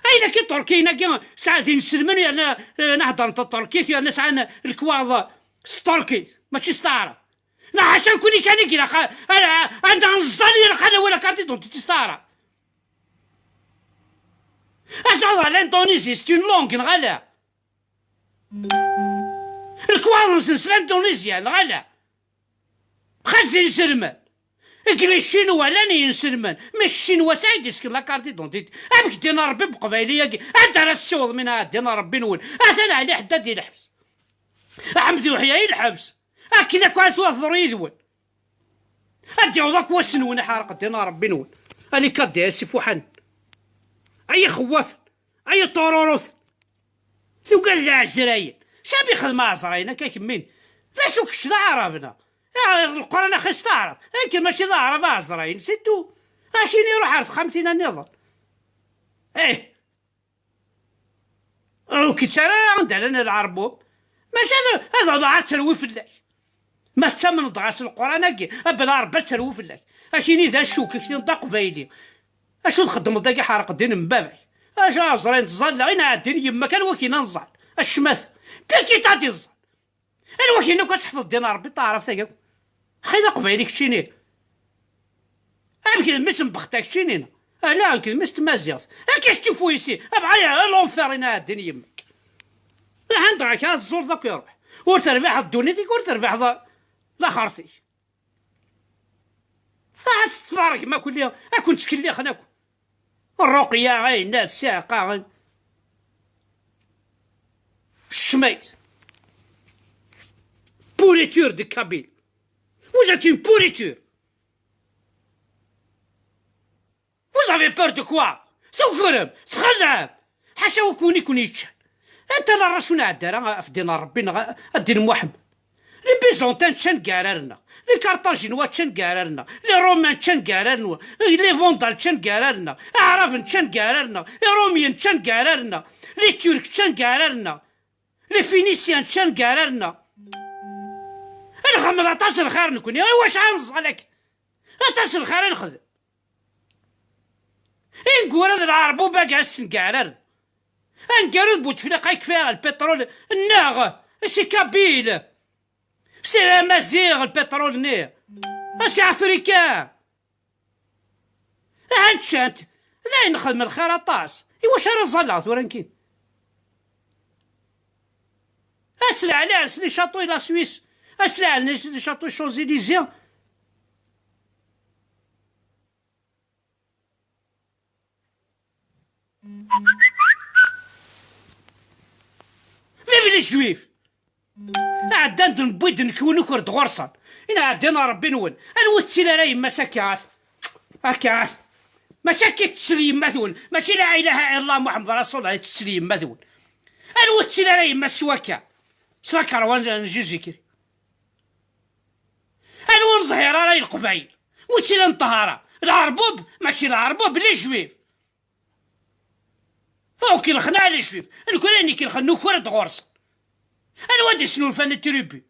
Ayen akka Iṭurkiyen-agi sɛan d inselmen, yerna, eh, heddren taṭurkit, yerna sɛan lekwaɣeḍ s tṭurkit, mačči s taɛrabt. Neɣ ḥaca nekkni kan i ilaq a, a, a, a neẓẓal, ilaq ad nawal la carte d'identité s taɛrabt. Acuɣer l'Indonésie, c'est une langue, neɣ ala? Lekwaɣeḍ-nsen s l'Indonésie, neɣ ala? Xas d inselmen. Deg les Chinois llan yinselmen, mais Chinois sɛid isken la carte d'identité. Amek ddin Ṛebbi beqbayli-agi? Anda ara tessiwḍem ina ddin Ṛebbi-nwen? Atan Ɛli Ḥeddad i lḥebs. Ḥmed Uḥya i lḥebs. Akken akk ara twaḍru yid-wen. Ad d-yaweḍ akk wass-nwen, aḥerq ddin Ṛebbi-nwen. Ali kaddi a sifuḥan. Ay ixewwafen. Ay ṭururut. Tugad d iɛezrayen. Sami xdem aɛezrayen akka kemmin. D acu kečč d aɛrab neɣ? Ah, Leqran axi s taɛrabt. Akken mačči d aɛrab aɛezrayen, c'est tout. Akin iruḥ ar texxamt-ina nniḍen. Ih. Ur k-ittarra anda llan lɛerbub. Maca ad, ad, ad terwi fell-ak. Ma tettamneḍ dɣa s Lqur'an-agi, abla Ṛebbi ad terwi fell-ak. Akini d acu, kekni d aqbayli. Acu txeddmeḍ dagi, ḥerq ddin n baba-k? Acu aẓrin tẓalla, i nɛeddin yemma-k, anwa k-inan ẓẓal? Acmat. Piki-t ad iẓẓal. Anwa k-inan akk ad tḥefḍeḍ ddin n Ṛebbi, taɛrabt-agi akk? Xi d aqbayli keččini. Amek d mmi-s n Bexda keččini? Ala, nekk d mmi-s n tmaziɣt. Akka s tifu isi, abɣa ya l'enfer i nɛeddin yemma-k. Anda akka ad tẓureḍ akk iruḥ. Ur terbiḥeḍ ddunit-ik, ur terbiḥeḍ laxert-ik. Ahat tettḍargem akk-, ad ken-ttkellixen akk. Ṛṛuqya, ayenna, ssiɛqa. Ccmayt. Pourriture de Kabyle. Vous êtes une pourriture. Vous avez peur de quoi? Tukrem, txelɛem. Ḥaca wi ken-, i ken-yeččan. Anta la rasu nɛedda ara ɣef ddin n Ṛebbi neɣ ddin n Muḥemmed? Les Byzantins ččan deg arar-nneɣ. Les Carthaginois ččan deg arar-nneɣ. Les Romains ččan deg arar-nneɣ. Les Vandales ččan deg arar-nneɣ. Aɛraben ččan deg arar-nneɣ. Irumyen ččan deg arar-nneɣ. Les Turcs ččan deg arar-nneɣ. Les Phéniciens ččan deg arar-nneɣ. Nxemmem aṭas n lxir nekni, i wacu ara neẓẓal akka? Aṭas n lxir i nexdem. Ineggura d lɛerb ubagaz ssengararen. Aneggaru d Butefliqa yekfa lpiṭrul, nneɣ si Kabyle, si Amaziɣ lpiṭrul-nni, si Afrika. Aha ččant, d ayen nexdem lxir aṭas. I wacu ara ẓẓalleɣ tura nekkini? Ad tleɛli ar les châteaux i la Suisse, ad tleɛli les châteaux Champs-Élysées. Vive les Juifs! Ɛeddan-d, newwi-d nekk, wen uker-d ɣur-sen. Inɛeddin Ṛebbi-nwen. Anwa ur tettili ara yemma-s akka? Akka. Mačči akka i tettel yemma-twen. Mačči la ilaha illallah Muḥemmed Rasulullah i tettel yemma-twen. Anwa ur tettili ara yemma-s s wakka? S lakerwa n Jizikri. Anwa ur neḍhir ara i Leqbayel? Wi tt-ilan ṭṭhara? Lɛerbub? Mačči lɛerbub, les Juifs. Ur kelxen ara les Juifs. Nekni ayen ikelxen nuker-d ɣur-sen. Anwa d-isnulfan les tribus?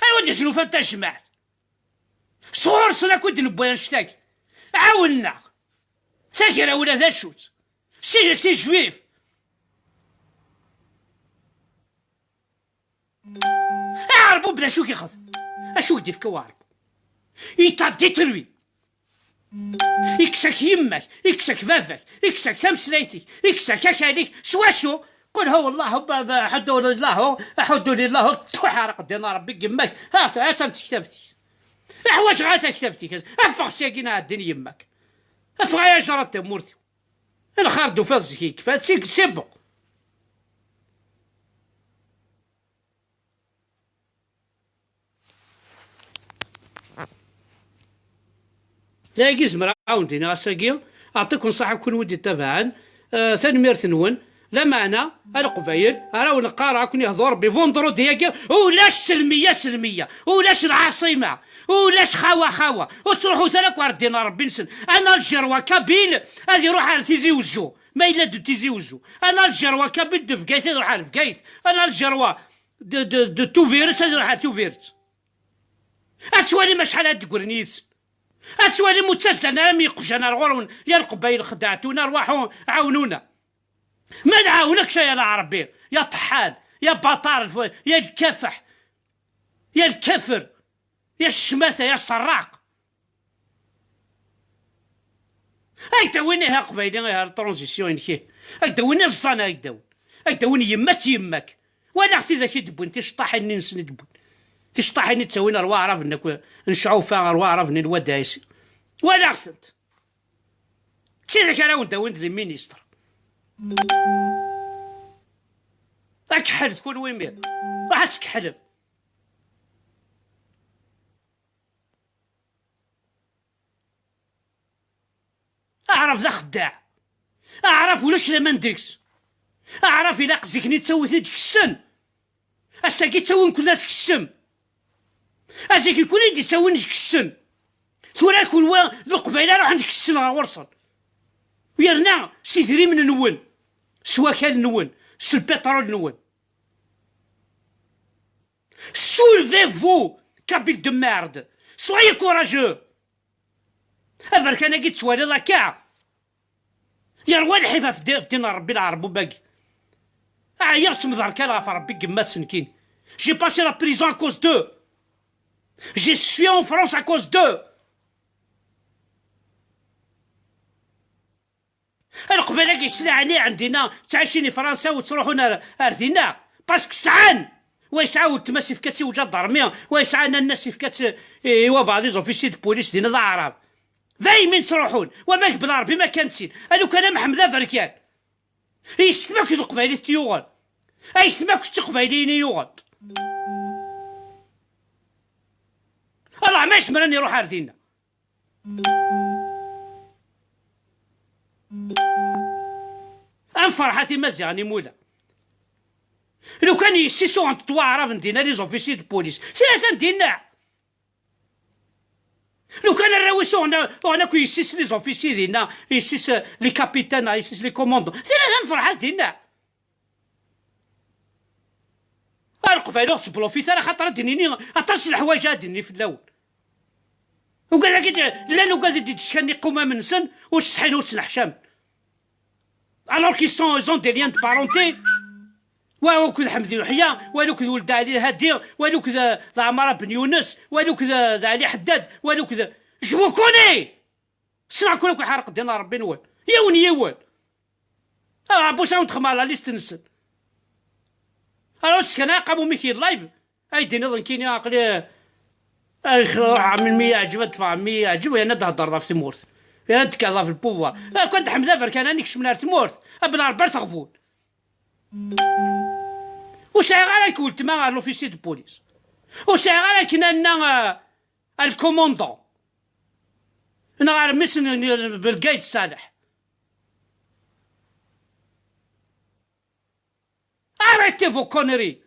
Anwa d-isnulfan tajmaɛt? Sɣur-sen akk i d-newwi annect-agi. Ɛawnen-aɣ. Taggara ula d acu-tt? Si, si Juifs. Aɛerbub d acu i k-ixdem? Acu i k-d-ifka uɛerbub? Il t'a détruit. Ikkes-ak yemma-k, ikkes-ak baba-k, ikkes-ak tameslayt-ik, ikkes-ak akal-ik, s wacu? Qul huwa Allahu, ba-, ba-, ḥuddu lillahu, ḥuddu lillahu, tfuḥ ara qeddin Ṛebbi deg yemma-k. Ha, ha-tt-an tektabt-ik. Ḥwaǧeɣ ara taktabt-ik. Ffeɣ syagi, neɣ ɛeddin yemma-k. Ffeɣ ay ajrad tamurt-iw. Lxir d-tufiḍ zik yekfa, c'est, c'est bon. Dagi zemreɣ ad awen-d-iniɣ ass-agi, aɛṭikum ṣṣaḥa kunwi d-ittabaɛen, eh, tanemmirt-nwen. Lameɛna, a Leqbayel, ara wen-qqareɣ, ad ken-ihdu Rebbi, vendredi-agi, ulac selmiya, selmiya, ulac lɛaṣima, ulac xawa, xawa, ur ttruḥut ara akk ar ddin n Rebbi-nsen. Un Algérois kabyle ad iruḥ ar Tizi Wezzu, ma yella-d Tizi Wezzu. Un Algérois kabyle de Bgayet ad iruḥ ar Bgayet. Un Algérois de, de, de Tubiret ad iruḥ ar Tubiret. Ad twalim acḥal ad d-ggrin yid-sen. Ad twalim ur ttazzalen ara mi yeqjan ar ɣur-wen, ya Leqbayel xedɛet-wen, arwaḥu ɛawnuna. Ma nɛawen-ak ya Lɛerbi, ya ṭeḥḥan, ya baṭar, ya lkafaḥ, ya lkafer, ya ccmata, ya ṣṣerraq. Ad k-d-awin ihi aqbayli, ihi ar transition-inek, ihi. Ad k-d-awin iẓẓan, ad k-d-awin. Ad k-d-awin yemma-tt yemma-k. Walaɣ tidak i d-wwin ticeṭṭaḥin-nni-nsen i d-wwin. Ticeṭṭaḥin i d-ttawin ar waɛraben akk n Cɛufa, ar waɛraben n Lwad Ɛisi. Walaɣ-tent. D tidak ara wen-d-awin d les ministres. Ad keḥḥlet kunwi imir. Ruḥ ad tkeḥḥlem. Aɛrab d axeddaɛ. Aɛrab ulac laman deg-s. Aɛrab ilaq zik-nni ttawin-t-id kessen. Ass-agi ttawin-ken ad tkessem. Azik-nni i d-ittawin kessen. Tura kunwi d Leqbayel ara ruḥen kessnen ɣer ɣur-sen. Yerna s idrimen-nwen, s wakal-nwen, s lpiṭrul-nwen. Soulevez-vous, Kabyle de merde. Soyez courageux. Aberkan-agi tettwaliḍ akka? Yerwa lḥif ɣef ddi-, ɣef ddin n Ṛebbi lɛerbub-agi. Ɛyiɣ ttmḍerkal ɣef Ṛebbi n yemma-tsen kin. J'ai passé la prison à cause d'eux. Je suis en France à cause d'eux. Leqbayel-agi yettlaɛniɛen dinna, ttɛicin i Fransa u ttruḥun ar, ar dinna. Parce que sɛan. Wa yesɛa weltma-s yefka-tt i uǧadarmi, wa yesɛa nanna-s yefka-tt i, i wabeɛḍ les officiers de police dinna d aɛrab. Daymi ttruḥun, wa ma qbel Ṛebbi ma kan ttin. A lukan a Mḥemmed aberkan. Yessetma akked Leqbayel i t-yuɣen. Ayetma akked Tiqbayliyin i yuɣen. Allah ma yesmer ad iruḥ ar dinna. Am Ferḥat Imaziɣen imula. Lukan yessi suɣent-t waɛraben dinna les officiers de police. Sira atan dinna. Lukan arraw-is uɣen, uɣen akk yessi-s les officiers dinna, yessi-s, euh, les capitaines, yessi-s les commandants. Sira atan Ferḥat dinna. A Leqbayel ur ɣ-ttblufit ara, xaṭer ad d-nini aṭas n leḥwayeǧ ad d-nini fell-awen. Ugad-agi d-, llan ugad i d-itteckan iqumam-nsen, ur ttsetḥin ur ttneḥcamen. Alors qu'ils sont, ils ont des liens de parenté. Wa akked Ḥmed Yuḥya, wa akked Weld Ɛli Lhadi, wa akked, euh, d Ɛmara Ben Yunes, wa akked, euh, d Ɛli Ḥeddad, wa akked, je vous connais! Ssneɣ-ken akk iḥerq ddin n Ṛebbi-nwen. Yiwen yiwen. Ah, Ɛebbuc, ad wen-d-xemmeɣ la liste-nsen. Alors, ssken aqamum-ik i live, ay d-tiniḍ nekkini aql-i, ay, ruḥeɣ melmi yeɛǧeb ad d-ffɣeɣ, mi yeɛǧeb, yerna ad d-theddreḍ ɣef tmurt. Yerna ad d-tekkeḍ ɣef le pouvoir. Ah, kan d Ḥmed Aberkan ad nekcem ar tmurt. Ah, ben Ṛebbi ar teɣbun. Ur sɛiɣ ara nekk weltma ar l'officier de police. Ur sɛiɣ ara nekk nanna, ah, ar le commandant. Neɣ ar mmi-s n, n Belgayd Ṣaleḥ. Arrêtez vos conneries.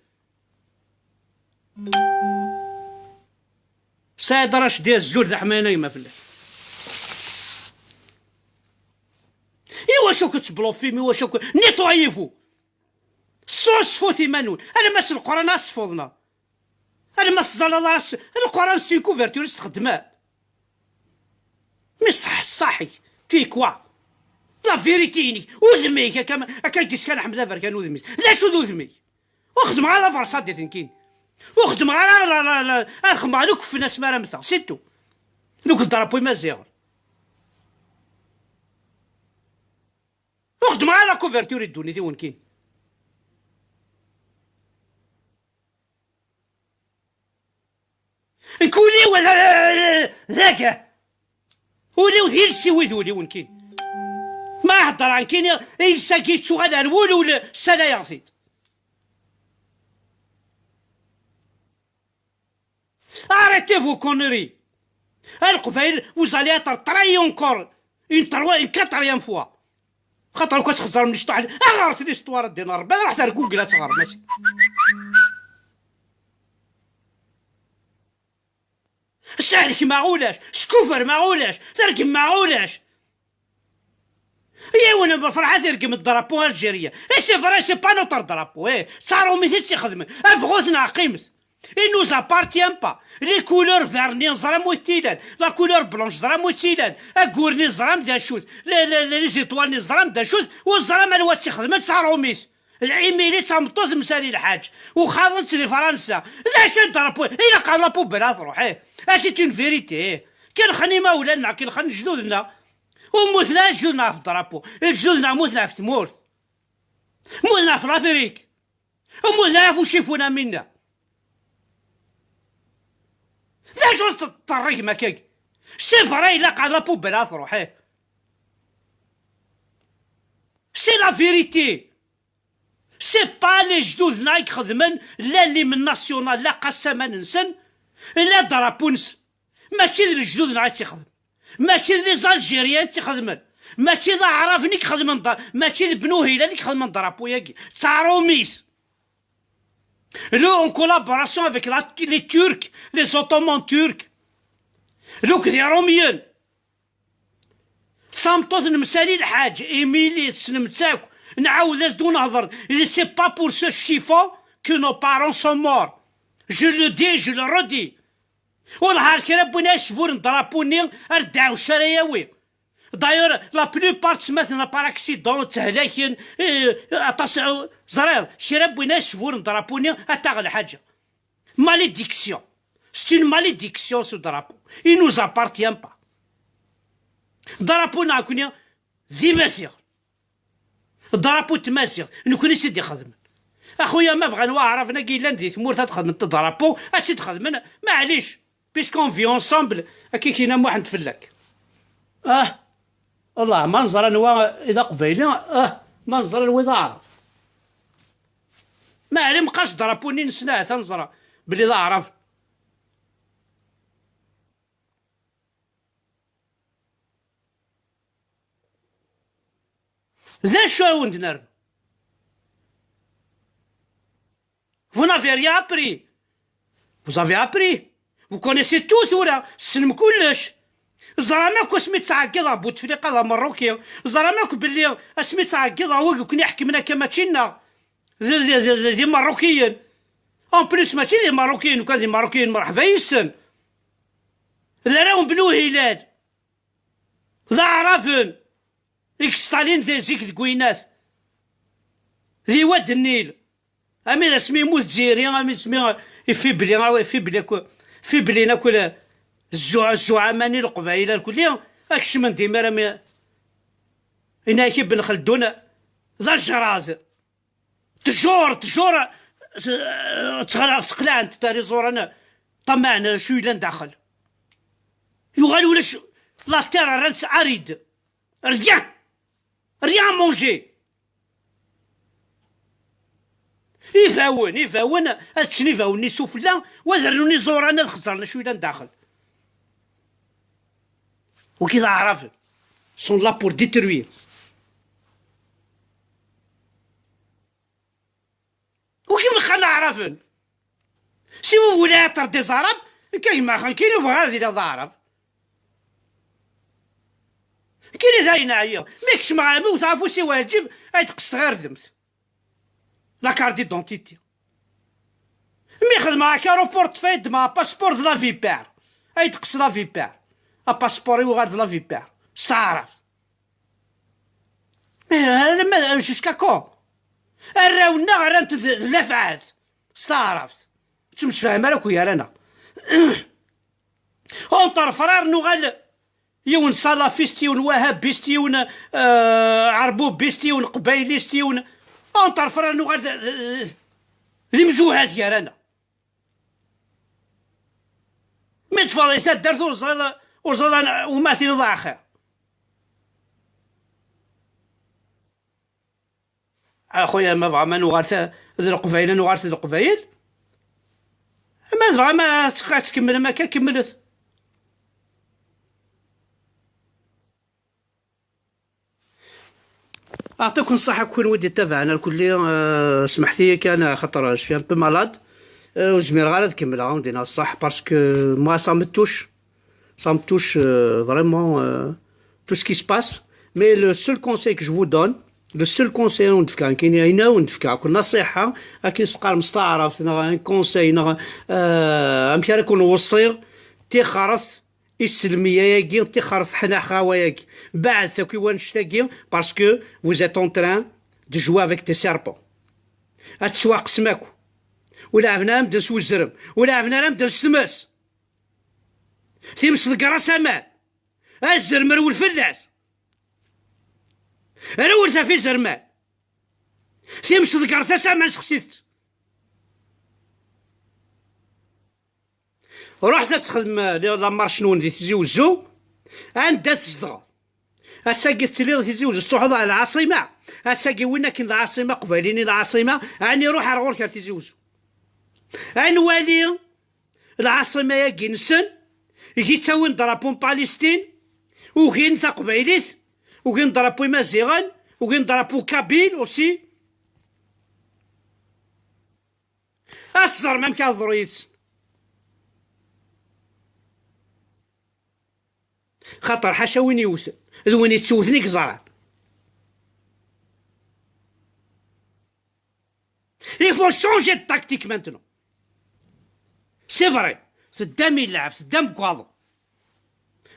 Saɛid Racdi, azul d aḥmayan a gma fell-ak. Iwacu akk tettbluffim, iwacu akk, nettoyez-vous. Ssusfut iman-nwen. Alamma s Leqran ad sfuḍna. Alamma teẓẓalaḍ ara s-, Leqran c'est une couverture i s-txeddmem. Mi ṣṣeḥ ṣṣaḥ-ik, tu es quoi? La vérité-inek, udem-ik, akka, akka i d-iskan Ḥmed Aberkan udem-is. D acu d udem-ik? Ur xeddmeɣ ara la versaḍit nekkini. Ur xeddmeɣ ara la, la, la, ad xemmeɣ lukfen asmi ara mmteɣ, c'est tout. Lukf drapeau Imaziɣen. Ur xeddmeɣ ara la couverture i ddunit-iw nekkini. Nekk ul-iw d, d, d, d aga. Ul-iw d iles-iw i d ul-iw nekkini. Ma heddreɣ nekkini, iles-agi yettuɣal ar wul, ul ssalayeɣ-t-id. Arrêtez vos conneries. A Leqbayel, vous allez être trahis encore une troi-, une quatrième fois. Xaṭer akk ad txeẓrem l'histoire, aɣret l'histoire a ddin Ṛebbi, ad ruḥet ar Google ad teɣrem, a si. Shelkem-aɣ ulac, skuferem-aɣ ulac, tergem-aɣ ulac. Yiwen Ferḥat irgem drapeau algérien. Et c'est vrai, c'est pas notre drapeau, eh. D taṛumit i tt-ixedmen. Abɣut neɣ qqimet. Il nous appartient pas. Les couleurs vertes neẓra amek tt-ilan. La couleur blanche neẓra amek tt-ilan. Aggur neẓra d acu-t. Les, les, les étoiles neẓra d acu-t. Ur neẓra anwa tt-ixedmen, d taṛumit. Émilie d tameṭṭut n Sali Lḥaǧ. Uxaḍ-tt di Fransa. D acu i drapeau? Ilaq ɣer la poubelle ad truḥ, eh. Ah, c'est une vérité, eh. Kelxen imawlan-nneɣ, kelxen lejdud-nneɣ. Ur mmuten ara lejdud-nneɣ ɣef drapeau. Lejdud-nneɣ mmuten ɣef tmurt. Mmuten ɣef l'Afrique. Ur mmuten ara ɣef ucifun am winna. D acu teṭṭerrigem akkagi? C'est vrai, ilaq ɣer la poubelle ad truḥ, eh. C'est la vérité. C'est pas les lejdud-nneɣ i ixedmen la l'hymne national, la qassaman-nsen, la drapeau-nsen. Mačči d lejdud-nneɣ i tt-ixedmen. Mačči d les Algériens i tt-ixedmen. Mačči d Aɛraben i ixedmen da-, mačči d Bnu Hilal i ixedmen drapeau-agi. D taṛumit. Le, en collaboration avec la, les Turcs, les Ottomans turcs. Luk d Irumyen. D tameṭṭut n Msali Lḥaǧ, Émilie, tessnem-tt akk. Nɛawed-as-d ur nehḍer. C'est pas pour ce chiffon que nos parents sont morts. Je le dis, je le redis. Wellah ar kra n win ara yesburren drapeau-nni, ar ddeɛwec ara yawi. D'ailleurs, la plupart ttemmaten par accident, tthlaken, eh, aṭas, eh, ẓriɣ, kra n win ara yesburren drapeau-nni, ad taɣ lḥaǧa. Malédiction. C'est une malédiction, ce drapeau. Il nous appartient pas. Drapeau-nneɣ nekkni d Imaziɣen. Drapeau n tmaziɣt, nekkni i tt-id-ixedmen. A xuya, ma bɣan waɛraben-agi yellan di tmurt ad xedmen drapeau, ad tt-id-xedmen, maɛlic, puisqu'on vit ensemble, akka i k-yenna Muḥend Fellak. Ah, Allah, ma neẓra anwa i d aqbayli, ah, ma neẓra anwa i d aɛrab. Ma ɛli meqqas drapeau-nni nessen ahat ad neẓra belli d aɛrab. D acu ara wen-d-nernu? Vous n'avez rien appris. Vous avez appris. Vous connaissez tout tura. Tessnem kullec. Ẓram akk asmi ttɛeggiḍeɣ Bouteflika d Ameṛṛuki. Ẓram akk belli asmi ttɛeggiḍeɣ wigi ken-iḥekmen akka mačči nneɣ. D, d, d, d, d Imeṛṛukiyen. En plus, mačči d Imeṛṛukiyen, kan d Imeṛṛukiyen, merḥba yes-sen. D arraw n Bnu Hilal. D aɛraben. I yesṭalin di zik deg wiynat. Di Wad Nnil. Ami d asmi yemmut Zziri, ami d asmi ifibli, ifibli akk, fiblin akk le-, zzu-, zzuɛama-nni n Leqbayel irkelli, ad kecmen-d imir ami, yenna-ak Ibn Xeldun, d ajrad. Tjur, tjur, s-, ttɣla-, ttqlaɛent ar iẓuran, ṭṭamaɛen acu yellan daxel. Yuɣal ulac, la terre rran-tt aride. Rien. Rien à manger. Ibawen, ibawen, ad ččen ibawen-nni sufella, wa ad rnun iẓuran ad xeẓren acu yellan daxel. Wagi d aɛraben. Sont là pour détruire. Wagi mxan aɛraben. Si vous voulez être des arabes, akka gma xankini bɣiɣ ad iliɣ d aɛrab. Kini d ayen ɛyiɣ. Mi kecmeɣ ɛemmi wteɣ afus-iw ɛǧib, ay d-qqset ɣer demt. La carte d'identité. Mi xedmeɣ akka aéroport, ṭṭfeɣ ddmeɣ apaspuṛ d la vipère. Ay d-qqes la vipère. Apaspuṛ-iw ɣer d la vipère. S taɛrabt. Eh, alamma, jusqu'à quand? Arraw-nneɣ rran-t d, d lafɛat. S taɛrabt. Ur ttemsefham ara akk gar-aneɣ. Entre frères nuɣal yiwen salafist, yiwen wahabist, yiwen, euh, ɛerbubist, yiwen qbaylist, yiwen entre frères nuɣal d, d, d, d imjuhad gar-aneɣ. Mi teffɣeḍ i taddart ur ẓriḍ, ur ẓriḍ an-, uma tiliḍ axir. A xuya, ma bɣam ad nuɣal ta-, d Leqbayel, ad nuɣal d Leqbayel. Ma tebɣam ad tt-, ad tkemmlem akka, kemmlet. Aɛṭiken ṣṣaḥa kunwi d-ittabaɛen irkelli, euh, smeḥt-iyi kan, axaṭer je suis un peu malade. Euh, ur zmireɣ ara ad kemmleɣ, ad wen-d-iniɣ ṣṣeḥ, parce que moi, ça me touche. Ça me touche, euh, vraiment, euh, tout ce qui se passe. Mais le seul conseil que je vous donne, le seul conseil ara wen-d-fkeɣ, nekkini ayen ara wen-d-fkeɣ, akk nasiḥa, akken s-teqqarem s taɛrabt, neɣ un conseil, neɣ, euh, amek ara ken-weṣṣiɣ, tixret iselmiya-agi, tixret ḥnaxa-wa-agi. Beɛdet akk i wannect-agi, parce que vous êtes en train de jouer avec des serpents. Ad teswaqsem akk. Ur leɛben ara medden s wezrem, ur leɛben ara medden s tmes. Times tḍegger-as aman. Azrem rwel fell-as. Rwel ɣef izerman. Times tḍegger-as aman, sexsit-tt. Ruḥet ad txedmem, eh, la marche-nwen di Tizi Wezzu, anda tzedɣeḍ. Ass-agi tettiliḍ Tizi Wezzu, tettruḥuḍ ɣer lɛaṣima. Ass-agi win akken lɛaṣima, qbayli-nni lɛaṣima, ɛni ruḥ ar ɣur-k ar Tizi Wezzu. Ad nwali lɛaṣima-agi-nsen, i ttawin drapeau n Palestine, ugin taqbaylit, ugin drapeau imaziɣen, ugin drapeau kabyle aussi. Ad teẓrem amek ad teḍru yid-sen. Xaṭer ḥaca win yewten, d win yettewten i yeẓran. Il faut changer de tactique maintenant. C'est vrai. Teddam i lɛeb, teddam deg waḍu.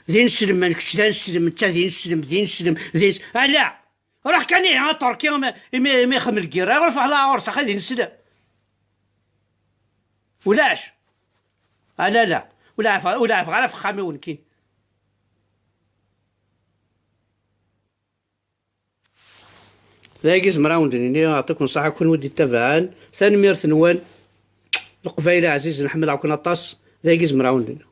D ineslem, kečč d aneslem, netta d ineslem, d ineslem, d ines-, ala! Ruḥ kan ihi a Turki, imi, imi, imi ixdem lgirra, ruḥ teḥḍer ɣur-s, axi d ineslem. Ulac. Ala, la. Ur ɛeffeɣ, ur ɛeffeɣ ara f uxxam-iw nekkin. Dagi zemreɣ ad wen-d-nini, yeɛṭikum ṣṣeḥḥa kunwi d-ittabaɛen, tanemmirt-nwen. Leqbayel ɛzizen, ḥemmleɣ-ken aṭas. Dagi zemreɣ ad wen-d-nini.